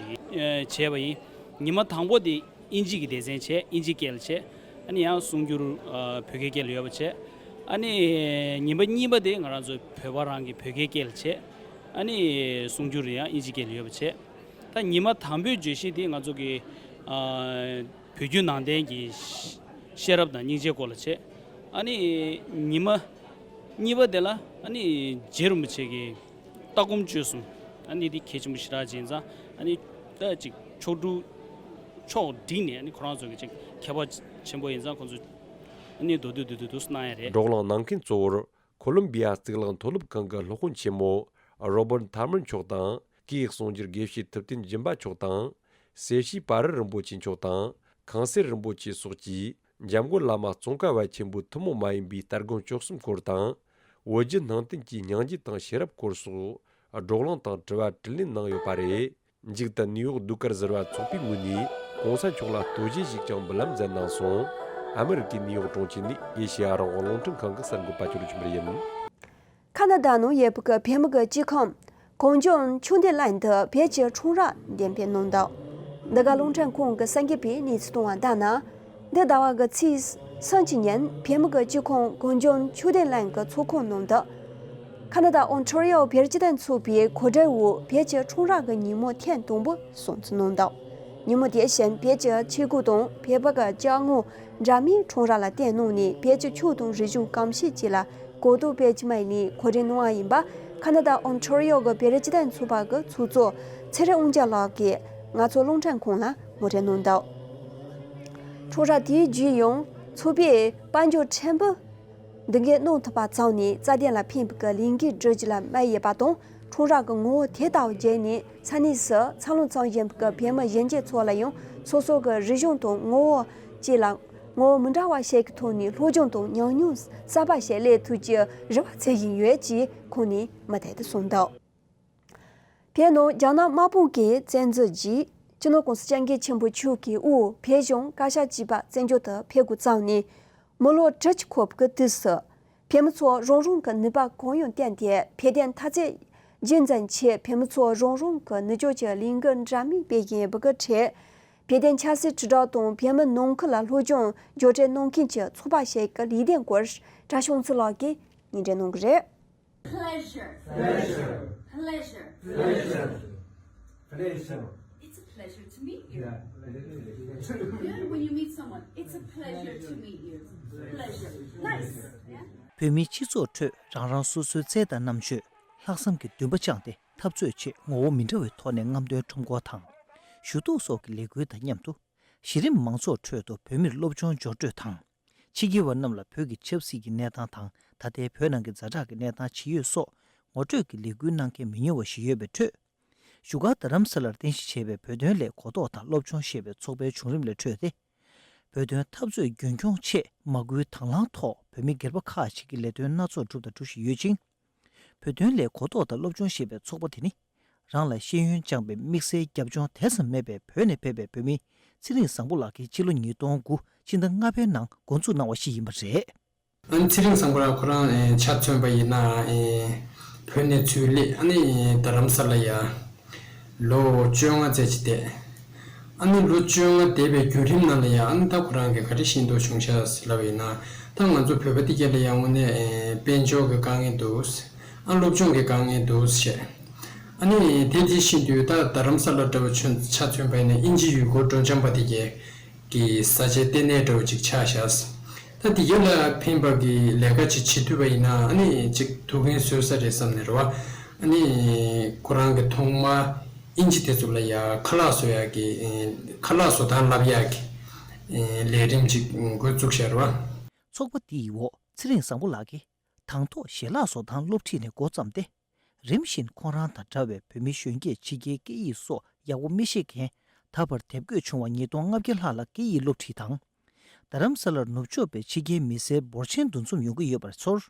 ཅིག་བྱས་པ་ཡིན། ཉི་མ་དང་པོ་དེ་ཨིན་ཇི་གི་སྡེ་ཚན་བྱས། ཨིན་ཇི་སྐད་ལ་བྱས། ཨ་ནི་ཡང་གསུང་སྒྱུར་ཨ་བོད་སྐད་སྐད་ལ་ཡོད་པ་བྱས། ཨ་ནི་ཉིན་པ་གཉིས་པ་དེ་ང་རང་ཚོ་བོད་པ་རང་གི་བོད་སྐད་སྐད་ལ་བྱས། ཨ་ནི་གསུང་སྒྱུར་ཡང་ཨིན་ཇི་སྐད་ལ་ཡོད་པ་བྱས། ད་ཉི་མ་དང་པོའི་བརྗོད་གཞི་དེ་ང་ཚོ་གི་ཨ་བོད་བརྒྱུད་ནང་བསྟན་གྱི་ཤེས་རབ་དང་སྙིང་རྗེའི་སྐོར་ལ་བྱས། ཨ་ནི་ཉི་མ་གཉིས་པ་དེ་ལ་ཨ་ནི་རྗེ་རིན་པོ་ཆེ་གི་ལྟ་སྒོམ་སྤྱོད་གསུམ། ཨ་ནི་འདི་གལ་ཆེན་པོ་ཞེ་དྲག་ཅིག་ཡིན་ཙང་། ཨ་ནི་ད་ཅིག་ཕྱོགས་སྒྲིག་ཕྱོགས་བསྒྲིགས་ནས། ཨ་ནི་ཁོ་རང་ཚོ་གི་ཅིག་མཁས་པ་ཆེན་པོ་ཡིན་ཙང་ཁོང་ཚོ་ཨ་ནི་མདོར་བསྡུས་མདོར་བསྡུས་སུ་གནང་ཡ་རེད། བགྲོ་གླེང་གནང་མཁན་གཙོ་བོར་ཁོ་ལོམ་བི་ཡ་གཙུག་ལག་མཐོ་སློབ་ཁང་གི་སློབ་དཔོན་ཆེན་མོ་རོ་བར་ཐར་མར་མཆོག་དང་། སྐད་ཡིག་ཟུང་འབྲེལ་དགེ་བཤེས་ཐུབ་བསྟན་སྦྱིན་པ་མཆོག་དང་། སེར་བྱེས་པ་རི་རིན་པོ་ཆེ་མཆོག་དང་། ཁང་གསར་རིན་པོ་ཆེ་སོགས་ཀྱིས་འཇམ་མགོན་བླ་མ་ཙོང་ཁ་པ་ཆེན་པོའི་ཐུན་མོང་མ་ཡིན་པའི་ལྟ་སྒོམ་སྤྱོད་གསུམ་སྐོར་དང་། བོད་བརྒྱུད་ནང་བསྟན་གྱི་སྙིང་རྗེ་དང་ཤེས་རབ་སྐོར་སོགས་བགྲོ་གླེང་དང་དྲི་བ་དྲིས་ལན་གནང་ཡོད་པ་རེད། མཇུག་ཏུ་ནིའུ་ཡོག་ཟློས་གར་ཟུར་པ་ཚོགས་པའི་ངོས་ནས་གོང་ས་མཆོག་ལ་རྟོགས་བརྗོད་ཞིག་ཀྱང་འབུལ་ལམ་མཛད་གནང་སོང་། ཨ་མི་རི་ཀའི་ནིའུ་ཡོག་གྲོང་ཁྱེར་ནས་ཨེ་ཤེ་ཡ་རང་དབང་རླུང་འཕྲིན་ཁང་གི་གསར་འགོད་པ་ཅོ་ལི་ཆོས་འཕེལ་ཡིན། ཁ་ན་ཌ་ནང་ཡོད་པའི་བོད་མི་གི་སྤྱི་ཁོངས་གངས་ལྗོངས་ཆོས་ལྡན་གླིང་དུ་བོད་ཀྱི་ཁྲོམ་ར་འདེམས་སྤེལ་གནང་འདུག་འདི་ག་རླུང་འཕྲིན་ཁང་གི་གསར་འགོད་པས་གནས་ཚུལ་བཏང་བ་ལྟར་ན། འདི་ཟླ་བ་གི་ཚེས་སུམ་ཅུ་ཉིན་བོད་མི་གི་སྤྱི་ཁོངས་གངས་ལྗོངས་ཆོས་ལྡན་གླིང་གི་ཚོགས་ཁང་ནང་དུ། ཁ་ན་ཌ་ཨོན་ཊ་རི་ཡོ་བོད་རིགས་སྤྱི་མཐུན་ཚོགས་པའི་གོ་སྒྲིག་འོག་བོད་ཀྱི་ཁྲོམ་ར་གི་ཉིན་མོ་ཐེངས་དང་པོ་སྲུང་བརྩི་གནང་འདུག་ཉིན་མོ་དེ་བཞིན་བོད་ཀྱི་ཆས་གོས་དང་བོད་པ་གི་ཅ་དངོས་འདྲ་མིན་ཁྲོམ་ར་ལ་བསྟན་གནང་ནས་བོད་ཀྱི་ཆོས་དང་རིག་གཞུང་གོམས་གཤིས་བཅས་ལ་གོ་རྟོགས་སྤེལ་རྒྱུ་མ་ཡིན་ནས་གོ་སྒྲིག་གནང་བ་ཡིན་པ་ཁ་ན་ཌ་ཨོན་ཊ་རི་ཡོ་གི་བོད་རིགས་སྤྱི་མཐུན་ཚོགས་པ་གི་ཚོགས་གཙོ་ཚེ་རིང་དབང་རྒྱལ་ལགས་ཀྱིས་ང་ཚོ་རླུང་འཕྲིན་ཁང་ལ་ངོ་སྤྲོད་གནང་འདུག་ཁྲོམ་ར་དེའི་རྒྱུས་ཡང་ཚོགས་པས་དཔལ་འབྱོར་ཕྲན་བུ་འདི་གའི་གནང་ཐུབ་པ་ཙམ་ནས་རྩ་དོན་ལ་ཕན་པའི་གི་ལས་འགུལ་སྒྲུབ་རྒྱུ་ལ་དམིགས་ཡོད་པ་དང་། ཁྲོམ་ར་གི་ངོ་བོ་དེ་ལྟ་བུ་བརྒྱུད་ནས་ས་གནས་སུ་འཚར་ལོངས་བྱུང་བཞིན་པའི་གི་བོད་མི་གཞོན་སྐྱེས་ཚོ་ལ་ཡང་སོ་སོ་གི་རིག་གཞུང་དང་ངོ་བོ་བཅས་ལ་ངོ་བོ་མི་འདྲ་བ་ཞིག་གི་ཐོག་ནས་སློབ་སྦྱོང་དང་ཉམས་མྱོང་གསར་པ་ཞིག་སླེབས་ཐུབ་རྒྱུའི་རེ་བ་བྱེད་བཞིན་ཡོད་ཅེས་ཁོང་ནས་མུ་མཐུད་དུ་གསུངས་འདུག་བོད་ནང་རྒྱ་ནག་དམག་དཔུང་གིས་བཙན་འཛུལ་གྱིས་ སྤྱི་ནོར་༸གོང་ས་༸སྐྱབས་མགོན་ཆེན་པོ་མཆོག་གིས་དབུས་བོད་གཞུང་བཀའ་ཤག་བཅུ་པ་བཙན་བྱོལ་དུ་ཕེབས་འགོ་བརྩམས་ནས། མི་ལོ་དྲུག་ཅུ་འཁོར་བའི་དུས་སུ། བོད་མི་ཚོ་རང་རང་གི་ནུས་པ་གང་ཡོད་བཏོན་ཏེ་བོད་དོན་འཐབ་རྩོད་རྒྱུན་འཛིན་ཆེད་བོད་མི་ཚོ་རང་རང་གི་ནུས་ཕྱོགས་ཀྱི་ལས་འགུལ་འདྲ་མིན་སྤེལ་བཞིན་པའི་ཁྲོད། བོད་དོན་ཆབ་སྲིད་དྲིལ་བསྒྲགས་དང་བོད་མི་ནང་ཁུལ་ལ་སློབ་སྦྱོང་སྦྱོང་བརྡར་གནང་མཁན་གྱི་ཚོགས་པ་ཞིག་གི་ལས་དོན་སྐོར་གྲྭ་ཤང་ཚུལ་ལགས་ཀྱིས་སྙན་སྒྲོན་གནང་གི་རེད། Pleasure. Pleasure. Pleasure. Pleasure. Pleasure. It's a pleasure to meet you. Yeah. Good when you meet someone. It's a pleasure to meet you. Pleasure. Nice. Yeah. བོད་མིའི་སྤྱི་ཚོགས་ཁྲོད་རང་རང་སོ་སོའི་རྩལ་དང་རྣམ་དཔྱོད། ལྷག་བསམ་གྱི་འདུན་པ་བཅངས་ཏེ་འཐབ་རྩོད་ཆེད་ངོ་བོ་མི་འདྲ་བའི་ཐོག་ནས་རྔམ་སྟོན་ཁྲོམ་སྐོར་དང་། ཞུ་གཏུག་སོགས་ཀྱི་ལས་འགུལ་དང་མཉམ་དུ། གཞི་རིམ་མང་ཚོགས་ཁྲོད་དུ་བོད་མིར་སློབ་སྦྱོང་སྦྱོང་སྤྲོད་དང་། ཕྱི་རྒྱལ་བ་རྣམས་ལ་བོད་ཀྱི་ཆབ་སྲིད་ཀྱི་གནས་སྟངས་དང་ད་ལྟའི་བོད་ནང་གི་ཛ་དྲག་གི་གནས་སྟངས་ཇི་ཡོད་སོགས་ངོ་སྤྲོད་ཀྱི་ལས་འགུལ་གནང་མཁན་མི་ཉུང་བ་ཞིག་ཡོད་པའི་ཁྲོད། བཞུགས་སྒར་རྡ་རམ་ས་ལར་རྟེན་གཞི་བྱས་པའི་བོད་དོན་སླད་གོ་རྟོགས་དང་སློབ་སྦྱོང་ཞེས་པའི་ཚོགས་པའི་བྱུང་རིམ་ལས་འཕྲོས་ཏེ། བོད་དོན་འཐབ་རྩོད་རྒྱུན་འཁྱོངས་ཆེད་མ་སྐུལ་དང་བླངས་ཐོག་བོད་མི་སྒེར་པ་ཁག་ཅིག་གིས་ལས་དོན་སྣ་ཚོགས་བསྒྲུབས་དང་སྒྲུབ་བཞིན་ཡོད་ཅིང་། བོད་དོན་སླད་གོ་རྟོགས་དང་སློབ་སྦྱོང་ཞེས་པའི་ཚོགས་པ་དེ་ནི། རང་ལ་ཤེས་ཡོན་སྦྱངས་པའི་དམིགས་བསལ་རྒྱབ་ལྗོངས་དེ་ཙམ་མེད་པའི་བོད་ནས་ཕེབས་པའི་བོད་མི་ཚེ་རིང་བཟང་པོ་ལགས་ཀྱིས་ཕྱི་ལོ་ཉིས་སྟོང་དགུ་ཕྱི་ཟླ་ལྔ་པའི་ནང་འགོ་འཛུགས་གནང་བ་ཞིག་ཡིན་པ་རེད། ཨ་ནི་ཚེ་རིང་བཟང་པོ་ལགས་ཁོ་རང་ཨེ་ཆ་མཚོན་པ་ཡིན་ན་ཨེ་བོད་ནས་ཚུར་སླེབས་ཨ་ནི་རྡ་རམ་ས་ལ་ཡ་ལོ་བཅོ་ལྔ་ཙམ་ཅིག་བསྡད། ཨ་ནི་ལོ་བཅོ་ལྔ་བསྡད་པའི་བརྒྱུད་རིམ་ནང་ལ་ཡ་ཨ་ནི་ད་ཁོ་རང་གིས་ག་རེ་ཤེས་རྟོགས་བྱུང་ཤག་ཟེར་ལབ་པ་ཡིན་ན། ད་ང་ཚོ་བོད་པ་འདི་ག་ལ་ཡ་དངོས་གནས་ཨེ་དཔལ་འབྱོར་གྱི་དཀའ་ངལ་འདུག་ཨ་སློབ་སྦྱོང་གི་དཀའ་ངལ་འདུག་བཤད། ཨ་ནི་དེ་དེ་བཞིན་དུ་ད་རྡ་རམ་ས་ལ་འདྲ་བོ་ཆ་མཚོན་པ་ཡིན་ན་དབྱིན་ཇི་ཡུལ་སྐོར་སྤྲོ་འཆམ་པ་དེ་གའི་གི་ས་ཆའི་ལྟེ་གནས་འདྲ་བོ་ཅིག་ཆགས་ཤག་ད་དེ་གའི་ལ་ཕན་པ་གི་ལས་ཀ་ཅིག་བྱེད་ཐུབ་པ་ཡིན་ན་ཨ་ནི་ཅིག་ཐུགས་ཕན་གསོས་ས་རེད་བསམ་ནས་རེད་བ། ཨ་ནི་ཁོ་རང་གི་ཐོག་མ་དབྱིན་ཇི་དེ་ཚོ་ལ་ཡ་ཁ་ལག་བཟོ་ཡག་གི་ཁ་ལག་བཟོ་སྟངས་བསླབ་ཡག་གི་ལས་རིམ་ཅིག་འགོ་བཙུགས་ཤག་རེད་བ། ཚོགས་པ་འདིའི་འོག་ཚེ་རིང་བཟང་པོ་ལགས་ཀྱིས། དང་ཐོག་ཞལ་ལག་བཟོ་སྟངས་སློབ་ཁྲིད་ནས་འགོ་བརྩམས་ཏེ། རིམ་བཞིན་ཁོང་རང་དང་འདྲ་བའི་བོད་མི་གཞོན་སྐྱེས་ཕྱི་རྒྱལ་སྐད་ཡིག་སོགས་ཡག་པོ་མི་ཤེས་མཁན་ད་བར་དེབ་འགོད་བྱུང་བ་ཉིས་སྟོང་ལྔ་བརྒྱ་ལྷག་ལ་སྐད་ཡིག་སློབ་ཁྲིད་དང་། རྡ་རམ་ས་ལར་ནུབ་ཕྱོགས་པའི་ཕྱི་རྒྱལ་མི་སེར་འབོར་ཆེན་འདུ་འཛོམས་ཡོང་གི་ཡོད་པར་ཚོར།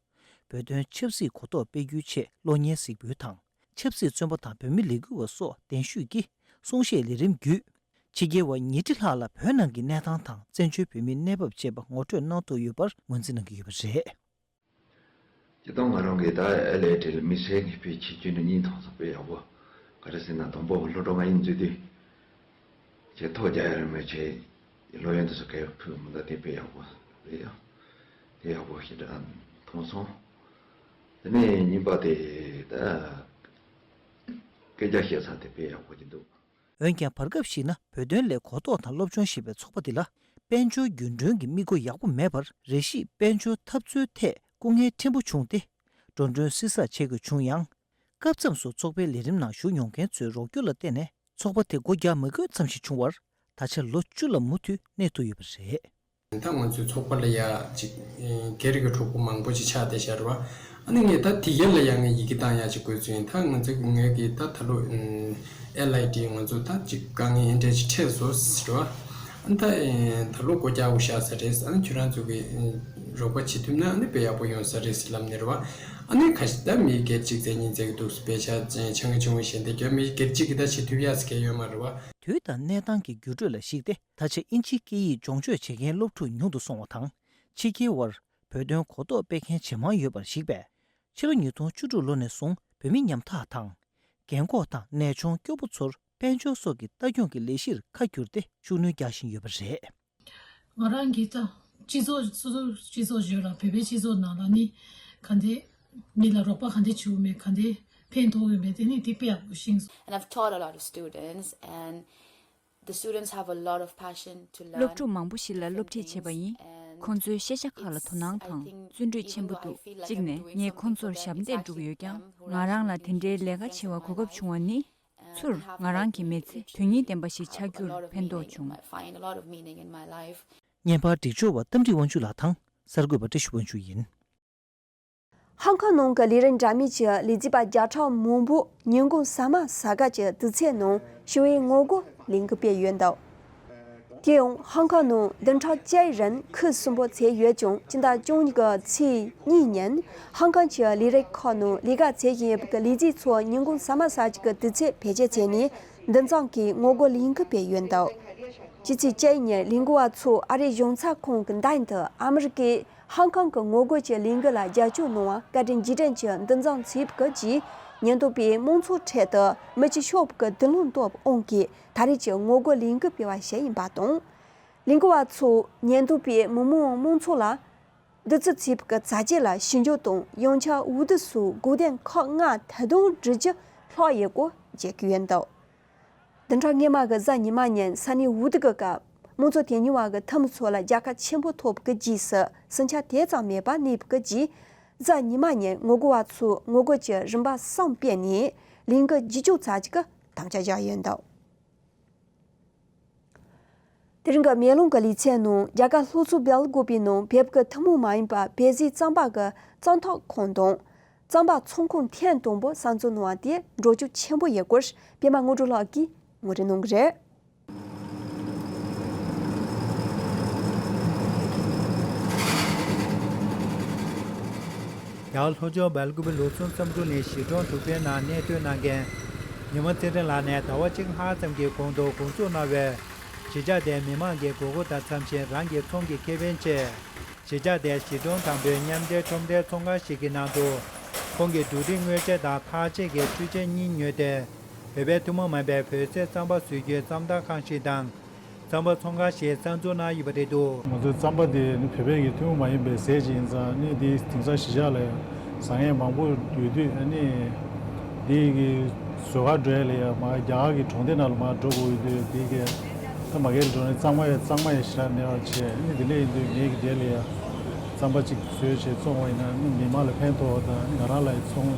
བོད་དོན་ཆབ་སྲིད་གོ་རྟོགས་སྤེལ་རྒྱུའི་ཆེད་གློག་བརྙན་གཟིགས་འབུལ་དང་། ཆབ་སྲིད་བཙོན་པ་དང་བོད་མི་ལས་འགུལ་བ་སོགས་གདན་ཞུས་ཀྱིས་གསུང་བཤད་ལས་རིམ་བརྒྱུད། ཕྱི་རྒྱལ་བ་ཉིས་ཁྲི་ལྷག་ལ་བོད་ནང་གི་གནས་སྟངས་དང་བཙན་བྱོལ་བོད་མིའི་གནས་བབ་བཅས་པ་ངོ་སྤྲོད་གནང་ཐུབ་ཡོད་པར་ངོས་འཛིན་གནང་གི་ཡོད་པ་རེད། སྤྱིར་བཏང་ང་རང་གིས་ད་ཨེལ་ཨེ་ཊི་ལ་དམིགས་བསལ་གྱི་དཔེ་ཆེད་བརྗོད་ནས་སྙིང་ཐག་ཏུ་དཔེ་ཡག་པོ། ག་རེ་ཟེར་ན་དང་པོ་སློབ་གྲོགས་ང་ཡིན་ཚུལ་དུ་ཁྱེད་ཐོ་རྒྱག་ཡ་རེད་མོད། ཁྱེད་སློབ་ཡོན་དུ་སུ་གས་ཕུལ་མི་འདུག་དེ་དཔེ་ཡག་པོ་རེད་ཡ། དེ་ཡག་པོ་ཞེ་དྲག་མཐོང་སོང་། དེ་ནས་གཉིས་པ་དེ་ད་སྐད་ཆ་བཤད་ས་དེ་དཔེ་ཡག་པོ་ཅིག་འདུག་འོན་ཀྱང་བར་སྐབས་ཤིག་ན་བོད་དོན་སླད་གོ་རྟོགས་དང་སློབ་སྦྱོང་ཞེས་པའི་ཚོགས་པ་འདི་ལ་དཔལ་འབྱོར་རྒྱུན་གྲོན་གྱི་དམིགས་སྒོ་ཡག་པོ་མེད་པར་རེ་ཞིག་དཔལ་འབྱོར་འཐབ་རྩོད་ཐད་སྐུ་ངལ་ཕྲན་བུ་བྱུང་སྟེ། འགྲོ་གྲོན་བསྲི་ས་བྱེད་དགོས་བྱུང་ཡང་། སྐབས་མཚམས་སུ་ཚོགས་པའི་ལས་རིམ་ནང་ཞུགས་མྱོང་མཁན་ཚོའི་རོགས་སྐྱོར་ལ་བརྟེན་ནས་ཚོགས་པ་དེ་སྒོ་རྒྱག་མི་དགོས་ཙམ་ཞིག་བྱུང་བར་ད་ཆ་ལོ་བཅུ་ལ་མུ་མཐུད་གནས་ཐུབ་ཡོད་པ་རེད། ད་ང་ཚོའི་ཚོགས་པ་ལ་ཡ་ཅིག་སྒེར་གྱི་གྲོགས་པོ་མང་པོ་ཅིག་ཆགས་བསྡད་ཤག་རེད་བ། ཨ་ནི་ངས་ད་དེ་ཡན་ལ་ཡ་ངས་ཡི་གེ་བཏང་ཡ་ཅིག་དགོས་ཚུལ་ཡིན། ད་ང་ཚོའི་ངོས་ཀྱིས་ད་ད་ལོ་ཨེལ་ཨའི་ཊི་ང་ཚོ་ད་ཅིག་དཀའ་ངལ་འདྲ་ཅིག་འཕྲད་སོང་ཟེར་བ། ཨ་ནི་ད་ད་ལོ་སྒོ་རྒྱག་དགོས་ཤག་ས་རེད། ཨ་ནི་ཁྱོད་རང་ཚོ་གི་རོགས་པ་བྱེད་ཐུབ་ན་ཨ་ནི་དཔེ་ཡག་པོ་ཡོང་ས་རེད་ཟེར་ལབ་ནས་རེད་བ། ཨ་ནི་ཁ་ཤས་ད་མི་སྒེར་གཅིག་བཙལ་གཉིས་བཙལ་གྱི་འདུག་ཟེར་དཔེ་ཆ་ཆང་གི་ཆུང་ངུ་གཞན་དེ་གྱོན་མི་སྒེར་གཅིག་གིས་ད་བྱེད་ཐུབ་ཡ་ཟེར་མཁན་ཡོད་མ་རེད་བ། དུས་དང་གནས་སྟངས་ཀྱི་འགྱུར་འགྲོས་ལ་གཞིགས་ཏེ། ད་ཆ་དབྱིན་ཇིའི་སྐད་ཡིག་སྦྱོང་སྤྱོད་བྱེད་མཁན་སློབ་ཕྲུག་ཉུང་དུ་སོང་བ་དང་། ཕྱི་རྒྱལ་བར་བོད་དོན་གོ་རྟོགས་སྤེལ་མཁན་ཇེ་མང་ཡོད་པར་གཞིགས་པས། ཕྱི་ལོ་ཉིས་སྟོང་བཅུ་དྲུག་ལོ་ནས་བཟུང་བོད་མི་ཉམ་ཐག་དང་། རྒན་འཁོགས་དང་ནད་མཆོང་སྐྱོ་པོ་ཚོར་དཔལ་འབྱོར་སོགས་ཀྱི་ལྟ་སྐྱོང་གི་ལས་གཞིར་ཁ་བསྒྱུར་ཏེ་ཤུགས་སྣོན་རྒྱག་བཞིན་ཡོད་པ་རེད། ང་རང་གིས་ད་སྤྱི་ཚོགས་སོ་སོའི་སྤྱི་ཚོགས་བརྗོད་ལ་བོད་པའི་སྤྱི་ཚོགས་ནང་ལ་ནི་ག་འདྲ་མི་ལ་རོགས་པ་ག་འདྲ་བྱེད་དགོས་མེད་ག་འདྲ་ཕན་ཐོགས་ཡོད་མེད་དེ་ནི་དེ་དཔེ་ཡག་པོ་ཤེས་སོང་། And I've taught a lot of students, and the students have a lot of passion to learn. སློབ་ཕྲུག་མང་པོ་ཞིག་ལ་སློབ་ཁྲིད་བྱས་པ་ཡིན། ཁོང་ཚོའི་ཤེས་བྱ་ཁག་ལ་དོ་སྣང་དང་བརྩོན་འགྲུས་ཆེན་པོ་འདུག་གཅིག་ནས་ངས་ཁོང་ཚོར་ཞབས་འདེགས་སྒྲུབ་ཡོད་ཀྱང་། ང་རང་ལ་དེ་འདྲའི་ལས་ཀ་བྱེད་པར་གོ་སྐབས་བྱུང་བ་ནི། ཚུར་ང་རང་གི་མི་ཚེ་དོན་སྙིང་ལྡན་པ་ཞིག་ཆགས་རྒྱུར་ཕན་ཐོགས་བྱུང་། བརྙན་པར་སྒྲིག་སྦྱོར་བ་རྟ་མགྲིན་དབང་ཕྱུག་ལགས་དང་གསར་འགོད་པ་བཀྲ་ཤིས་དབང་ཕྱུག་ཡིན། ཧང་ཀང་ནང་གི་ལས་རིགས་འདྲ་མིན་གྱི་ལས་བྱེད་པ་བརྒྱ་ཕྲག་མང་པོ་ཉིན་གུང་ཟ་མ་ཟ་ག་གི་དུས་ཚོད་ནང་ཞི་བའི་ངོ་རྒོལ་ལས་འགུལ་སྤེལ་ཡོད་འདུག་དེ་ཡང་ཧང་ཀང་ནང་བདུན་ཕྲག་བཅུའི་རིང་ཁུལ་གསུམ་པོ་བཙུགས་ཡོད་ཀྱང་། སྤྱི་ཟླ་བཅུ་གཉིས་ཀྱི་ཚེས་གཉིས་ཉིན་ཧང་ཀང་གི་ལས་རིགས་ཁག་ནང་ལས་ཀ་བྱེད་བཞིན་ཡོད་པའི་ལས་བྱེད་ཚོ་ཉིན་གུང་ཟ་མ་ཟ་བྱེད་ཀྱི་དུས་ཚོད་བེད་སྤྱོད་བྱས་ནས་འདུ་འཛོམས་ཀྱི་ངོ་རྒོལ་ལས་འགུལ་སྤེལ་ཡོད་འདུག་སྤྱི་ཚེས་བཅུ་ཉིན་ལས་འགུལ་བ་ཚོས་ཨ་རིའི་གཞུང་ཚབ་ཁང་གི་མདུན་དུ་ཨ་མི་རི་ཀས་ཧང་ཀང་གི་ངོ་རྒོལ་གྱི་ལས་འགུལ་ལ་རྒྱབ་སྐྱོར་གནང་བར་བཀའ་དྲིན་རྗེས་དྲན་གྱི་འདུ་འཛོམས་བྱས་པའི་རྗེས། ཉེན་རྟོག་པས་མང་ཚོགས་ཁྲོད་དུ་མི་གཅིག་ཤོར་བའི་མདུན་ལམ་བཏོད་པའི་དབང་གིས་ད་རེས་ཀྱི་ངོ་རྒོལ་ལས་འགུལ་སྤེལ་བ་ཞིག་ཡིན་པ་དང་། ལས་འགུལ་བ་ཚོས་ཉེན་རྟོག་པས་མི་མང་མང་ཚོགས་ལ་གདུག་རྩུབ་བྱས་པའི་བྱ་སྤྱོད་ལ་ཞིབ་འཇུག་དང་། ཡང་ཆ་འོས་བསྡུ་སོགས་དགོས་དོན་ཁག་ལྔ་ད་དུང་བསྒྲུབ་རྒྱུ་ལྷག་ཡོད་སྐོར་བརྗོད་ཀྱི་ཡོད་འདུག་བདུན་ཕྲག་སྔོན་མ་གི་གཟའ་ཉི་མ་ཉིན་ས་གནས་འོས་བསྡུ་གི་སྐབས་མང་གཙོ་དོན་གཉེར་བ་གི་འཐུས་མི་ཚོ་ལ་རྒྱལ་ཁ་ཆེན་པོ་ཐོབ་པའི་རྗེས་སུ་སེམས་འཆར་དེ་ཙམ་མེད་པར་གནས་པའི་རྗེས། གཟའ་ཉི་མ་ཉིན་ངོ་རྒོལ་བ་ཚོས་ངོ་རྒོལ་གྱི་རིམ་པ་གསུམ་སྤེལ་ནས་ལས་འགུལ་རྒྱུན་འཁྱོངས་བྱ་རྒྱུ་གི་དམ་བཅའ་བཞག་ཡོད་འདུག་དེ་རིང་གི་མེ་ལོང་གི་ལེ་ཚན་ནང་རྒྱ་གར་ལྷོ་ཕྱོགས་སྦེལ་ཀོབ་པའི་ནང་བོད་ཀྱི་ཐུན་མོང་མ་ཡིན་པ་བོད་ཟས་རྩམ་པ་གི་རྩམ་འཐག་ཁང་དང་། རྩམ་པ་ཚོང་ཁང་ཐེངས་དང་པོ་གསར་འཛུགས་གནང་བ་དེ་འགྲོ་སྐྱོད་ཆེན་པོ་ཡོད་སྐོར་པད་མ་དངོས་གྲུབ་ལགས་ཀྱིས་ངོ་སྤྲོད་གནང་གི་རེད། རྒྱ་གར་ལྷོ་ཕྱོགས་སྦེལ་ཀོབ་ལུགས་ཟུང་བསམ་འགྲུབ་ནས་གཞིས་གྲོང་དྲུག་པའི་ནང་གནས་སྡོད་གནང་མཁན་ཉི་མ་ཚེ་རིང་ལགས་ནས་ཟླ་བ་གཅིག་ལྷག་ཙམ་གྱི་གོང་དུ་འགོ་འཛུགས་གནང་བའི་གཞིས་ཆགས་དེའི་མི་མང་གི་དགོས་མཁོ་དང་འཚམ་ཞིང་རང་གི་ཚོང་གི་ཁེ་ཕན་ཆེད། གཞིས་ཆགས་དེའི་གཞིས་གྲོང་དང་པོའི་མཉམ་འབྲེལ་ཁྲོམ་སྡེའི་ཚོང་ཁང་ཞིག་གི་ནང་དུ་ཁོང་གིས་འབྲུ་རིགས་དངོས་ཆས་དང་འཐག་ཆས་ཀྱི་འཕྲུལ་ཆས་གཉིས་ཉོས་ཏེ། བོད་པའི་ཐུན་མོང་མ་ཡིན་པའི་བོད་ཟས་རྩམ་པ་བཟོ་རྒྱུའི་རྩམ་འཐག་ཁང་ཞིག་དང་། རྩམ་པ་ཚོང་ཁང་ཞིག་གསར་འཛུགས་གནང་ཡོད་པ་རེད་འདུག་ང་ཚོའི་རྩམ་པ་དེ་ནི་བོད་པའི་གི་ཐུན་མོང་མ་ཡིན་པའི་ཟས་ཅིག་ཡིན་ཙང་ནི་དེ་དེང་སང་གཞིས་ཆགས་ལ་ཟ་མཁན་མང་པོ་ཡོད་དུས་ནི་དེ་གི་བཟོ་གར་འགྲོ་ཡ་ལ་ཡ་མ་རྒྱ་གར་གྱི་གྲོང་སྡེ་ནང་ལ་མར་འགྲོ་དགོས་ཡོད་དུས་དེ་གི་ད་མ་གིར་འགྲོ་ནས་གཙང་མ་ཡ་གཙང་མ་ཡ་ཞེ་དྲག་མེད་པ་བྱས། ནི་དེ་འདྲ་ཡིན་དུས་ངས་གི་དེ་ལ་ཡ་རྩམ་པ་ཅིག་བཟོས་བྱས་བཙོང་བ་ཡིན་ན་ནི་མི་མང་ལ་ཕན་ཐོགས་པ་དང་ནི་ང་རང་ལ་ཡ་ཚོང་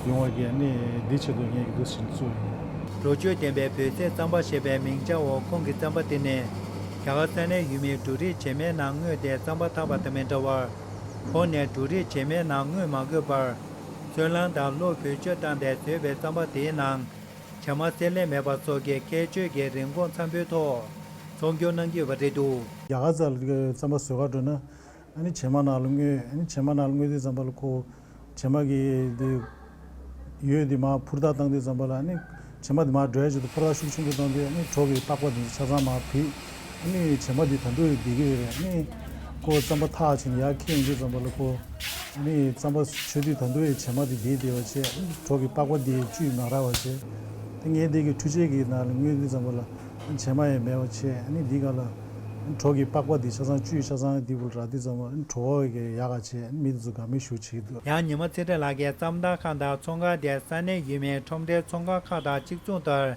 ཡོང་བ་གི་ནི་འདི་ཆེད་དུ་ངས་གི་འདུག་སེ་བཙུགས་ཡིན། འགྲོ་སྐྱོད་ལྡན་པའི་བོད་ཟས་རྩམ་པ་ཞེས་པའི་མིང་ཆ་འོག་ཁོང་གི་རྩམ་པ་དེ་ནི་རྒྱ་གར་ས་གནས་ཡུལ་མིའི་འབྲུ་རིགས་བྱེ་མའི་ནང་བརྔོས་ཏེ་རྩམ་པ་འཐག་པ་དང་མི་འདྲ་བར། ཁོང་ནས་འབྲུ་རིགས་བྱེ་མའི་ནང་བརྔོས་མ་དགོས་པར། སོལ་རླངས་དང་གློ་བེད་སྤྱོད་བཏང་སྟེ་བཟོས་པའི་རྩམ་པ་དེའི་ནང་བྱེ་མ་བསྲེག་ལེན་མེད་པ་སོགས་ཀྱི་ཁྱད་ཆོས་ཀྱི་རིན་གོང་འཚམ་པོའི་ཐོག་ཚོང་སྒྱུར་གནང་གི་ཡོད་པ་རེད་འདུག་རྒྱ་གར་ཚ་ལ་རྩམ་པ་བཟོ་གར་འགྲོ་ན། ཨ་ནི་བྱེ་མ་ནང་ལ་བརྔོས། ཨ་ནི་བྱེ་མ་ནང་ལ་བརྔོས་དུས་ཙམ་པ་ལ་ཁོ་བྱེ་མ་གི་དེ་ཡོད་དེ་མར་འཕུར་མདའ་བཏང་དུས་ཙམ་པ་ལ་ཨ་ནི་བྱེ་མ་དེ་མར་འགྲོ་ཡ་ཆེད་དུ་འཕུར་མདའ་ཤུགས་ཆེན་པོ་བཏང་དུས་ཨ་ནི་གྲོགས་ཀྱི་པགས་པ་དེ་ཆ་ཚང་མར་བུད། ཨ་ནི་བྱེ་མ་དེ་ད་དུང་ཡང་བསྡད་ཀྱི་ཡོད་རེད། ཨ་ནི་ཁོ་རྩམ་པ་འཐག་ཕྱིན་ཡར་འཁྱེར་ཡོང་དུས་ཙམ་པ་ལ་ཁོ་ཨ་ནི་རྩམ་པ་མཆོད་དུས་ད་དུང་ཡང་བྱེ་མ་དེ་བསྡད་བསྡད་པ་བྱས། ཨ་ནི་གྲོགས་ཀྱི་པགས་པ་དེ་བཅུད་མ་རག་པ་བྱས། དེ་ངས་དེ་གི་འཕྲུལ་ཆས་ཀྱི་ནང་ལ་བརྔོས་དུས་ཙམ་པ་ལ། བྱེ་མ་ཡང་མེད་པ་བྱས། ཨ་ནི་འདི་ག་ལ་གྲོགས་ཀྱི་པགས་པ་འདི་ཆ་ཚང་བཅུད་ཆ་ཚང་འདི་བུ་ར་འདི་ཙམ་པ་གྲོགས་ཀྱི་ཡག་ག་བྱས། མི་འདི་ཚོ་དགའ་མོས་ཞེ་པོ་བྱེད་ཀྱི་འདུག་ཡང་ཉི་མ་ཚེ་རིང་ལགས་ཀྱིས་རྩམ་འཐག་ཁང་དང་ཚོང་ཁང་དེ་ས་གནས་ཡུལ་མིའི་ཁྲོམ་སྡེའི་ཚོང་ཁང་ཁག་དང་གཅིག་མཚུངས་ལྟར།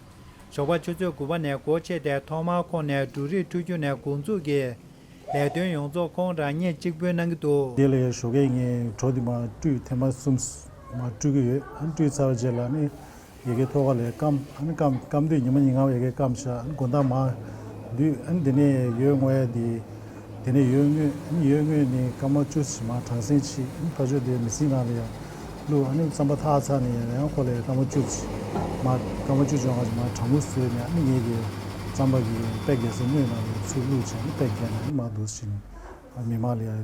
ཞོགས་པ་ཆུ་ཚོད་དགུ་པ་ནས་སྒོ་ཕྱེ་སྟེ་ཐོག་མར་ཁོང་ནས་འབྲུ་རིགས་འཕྲུལ་སྒྱུར་ནས་འགོ་འཛུགས་ཀྱིས་ལས་དོན་ཡོངས་རྫོགས་ཁོང་རང་ཉིད་གཅིག་པུས་གནང་གི་འདུག་དེ་ལས་ཞོགས་ཀས་ངས་གྲོ་འདི་མར་བཀྲུས། ཐེངས་མ་གསུམ་མར་བཀྲུ་གི་ཡོད། ཨ་ནི་བཀྲུས་ཚར་བའི་རྗེས་ལ་ནི། ཡ་གིའི་ཐོག་ཁ་ལ་སྐམ། ཨ་ནི་སྐམ་སྐམ་དུས་ཉི་མ་ཉིན་གང་ཡ་གིར་སྐམ་བཞག་ཨ་ནི་དགོང་དག་མར་བསྡུས། ཨ་ནི་དེ་ནས་ཡོས་བརྔོ་ཡ་དེ། དེ་ནས་ཡོས་བརྔོས། ཨ་ནི་ཡོས་བརྔོས་ནས་སྐར་མ་བཅུ་ཙམ་མར་གྲང་སེམས་བྱེད། ཨ་ནི་ཕར་ཕྱོགས་དེ་མེ་སྲེག་ནང་ལ་ཡར་བླུགས། ཨ་ནི་རྩམ་པ་འཐག་ཚར་ནས་ཡང་ཡང་ཁོ་ལ་ཡང་སྐར་མ་བཅུ་ཙམ་མར་སྐར་མ་བཅུ་བཅོ་ལྔ་ཙམ་མར་གྲང་མོ་བཟོས་ནས། ཨ་ནི་ངས་དེ་རྩམ་པ་གི་པེག་རྒྱག་ས་སྣོད་ནང་ལ་ཚུར་བླུགས་བྱས། ཨ་ནི་པེག་བརྒྱབ་ནས་ཨ་ནི་མར་འདུག་སེ་བྱས་ནས་མི་མང་ལ་ཡར་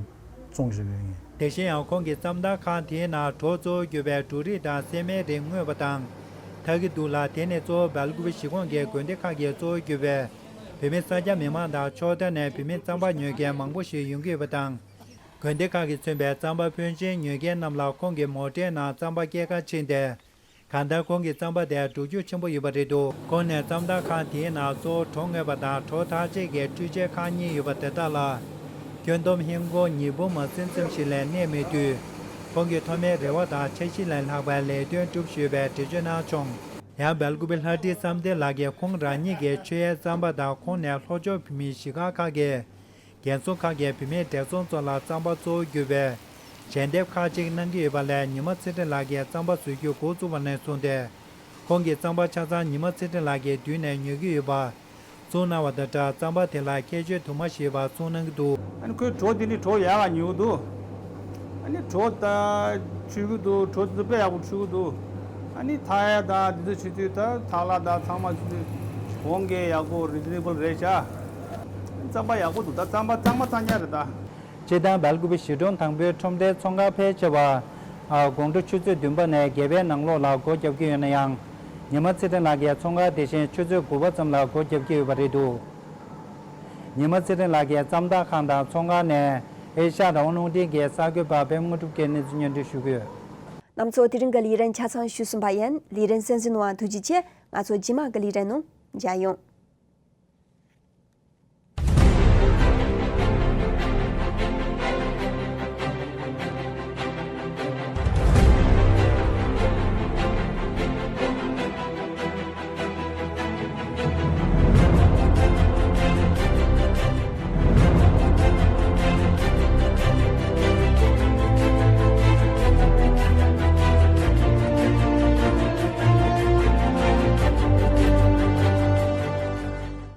བཙོང་བཞག་ཡོད་ངས། དེ་བཞིན་ཡང་ཁོང་གིས་རྩམ་འཐག་ཁང་དེའི་ནང་གྲོ་གཙོ་བོ་གྱུར་པའི་འབྲུ་རིགས་དང་སྲན་མའི་རིགས་བརྔོས་པ་དང་འཐག་གི་འདུག་ལ། དེ་ནི་གཙོ་བོ་སྦེལ་ཀོབ་གཞིས་ཁོངས་ཀྱི་དགོན་སྡེ་ཁག་གིས་གཙོ་བོ་གྱུར་པའི་བོད་མི་གསར་རྒྱ་མི་མང་དང་ཕྱོགས་མཐའ་ནས་བོད་མི་རྩམ་པ་ཉོ་མཁན་མང་པོ་ཞིག་ཡོང་གི་ཡོད་པ་དང་། དགོན་སྡེ་ཁག་གིས་མཚོན་པའི་རྩམ་པ་ཕོན་ཆེན་ཉོ་མཁན་རྣམས་ལ་ཁོང་གིས་མོ་ཊའི་ནང་རྩམ་པ་སྐྱེལ་གར་ཕྱིན་ཏེ། གང་ལྟར་ཁོང་གི་རྩམ་པ་དེ་འགྲོ་རྒྱུགས་ཆེན་པོ་ཡོད་པ་རེད་འདུག་ཁོང་ནས་རྩམ་འཐག་ཁང་དེའི་ནང་གཙོ་བོ་གྲོ་བརྔོས་པ་དང་གྲོ་འཐག་ཆས་ཀྱི་འཕྲུལ་ཆས་ཁག་གཉིས་ཡོད་པ་དེ་དག་ལ། སྐྱོན་སྡོམ་ཧིན་སྒོར་ཉིས་འབུམ་མ་ཟིན་ཙམ་ཞིག་ལས་གནས་མེད་དུས། ཁོང་གིས་མཐོ་དམན་རེ་བ་དང་འཆར་གཞི་ལས་ལྷག་པའི་ལས་དོན་བསྒྲུབས་ཡོད་པའི་འགྲེལ་བརྗོད་གནང་བྱུང་། ཡང་སྦེལ་ཀོབ་པའི་ལྷ་བྲིས་བསམ་གཏན་ལགས་ཀྱིས་ཁོང་རང་ཉིད་ཀྱི་མཆོད་ཡས་རྩམ་པ་དང་ཁོང་ནས་ལྷོ་ཕྱོགས་བོད་མིའི་གཞིས་ཁག་ཁག་གི་རྒན་གསོ་ཁང་གི་བུད་མེད་བགྲེས་ཚོང་ཚོ་ལ་རྩམ་པ་གཙོ་བོ་གྱུར་པའི་ཞལ་འདེབས་ཁག་ཅིག་གནང་གི་ཡོད་པ་ལས། ཉི་མ་ཚེ་རིང་ལགས་ཀྱིས་རྩམ་པ་བཟོ་རྒྱུ་འགོ་བཙུགས་པ་ནས་བཟུང་སྟེ། ཁོང་གིས་རྩམ་པ་ཆ་ཚང་ཉི་མ་ཚེ་རིང་ལགས་ཀྱི་མདུན་ནས་ཉོ་གི་ཡོད་པ་གསུངས་གནང་བ་དང་སྦྲགས། རྩམ་པ་དེ་ལ་ཁྱད་ཆོས་དུ་མ་ཞིག་ཡོད་པ་གསུངས་གནང་གི་འདུག་ཨ་ནི་ཁོའི་གྲོ་དེ་ནི་གྲོ་ཡག་ག་ཉོ་གི་འདུག་ཨ་ནི་གྲོ་ད་འཁྲུད་ཀྱི་འདུག་གྲོ་དེ་ཚོ་དཔེ་ཡག་པོ་འཁྲུད་ཀྱི་འདུག་ཨ་ནི་འཐག་ཡ་དང་དེ་ཚོ་བྱེད་དུས་ད་འཐག་ལག་དང་ཚང་མ་གོང་གི་ཡག་པོ་རི་ཛི་ནེ་བལ་རེད་ཤག་རྩམ་པ་ཡག་པོ་འདུག་ད་རྩམ་པ་གཙང་མ་གཙང་རྐྱང་རེད་ད། སྤྱིར་བཏང་སྦེལ་ཀུ་པེ་གཞིས་གྲོང་དང་པོའི་ཁྲོམ་སྡེའི་ཚོང་ཁང་ཕལ་ཆེ་བ། ཨ། དགོང་དྲོ་ཆུ་ཚོད་བདུན་པ་ནས་བརྒྱད་པའི་ནང་ལོགས་ལ་སྒོ་བརྒྱབ་ཀྱི་ཡོད་ན་ཡང་། ཉི་མ་ཚེ་རིང་ལགས་ཀྱིས་ཚོང་ཁང་དེ་བཞིན་ཆུ་ཚོད་དགུ་པ་ཙམ་ལ་སྒོ་བརྒྱབ་ཀྱི་ཡོད་པ་རེད་འདུག་ཉི་མ་ཚེ་རིང་ལགས་ཀྱི་རྩམ་དག་ཁང་དང་ཚོང་ཁང་ནས་ཨེ་ཤ་ཡ་རང་དབང་རླུང་འཕྲིན་གྱི་གསར་འགོད་པ་པད་མ་དངོས་གྲུབ་ཀྱིས་གནས་ཚུལ་སྙན་སྒྲོན་ཞུ་གི་ཡོད། རྣམ་ཚོ་དེ་རིང་གི་ལས་རིམ་ཆ་ཚང་ཞུས་ཟིན་པ་ཡིན། ལས་རིམ་གསན་གཟིགས་གནང་བ་ཐུགས་རྗེ་ཆེ། ང་ཚོ་རྗེས་མ་གི་ལས་རིམ་ནང་མཇལ་ཡོང་།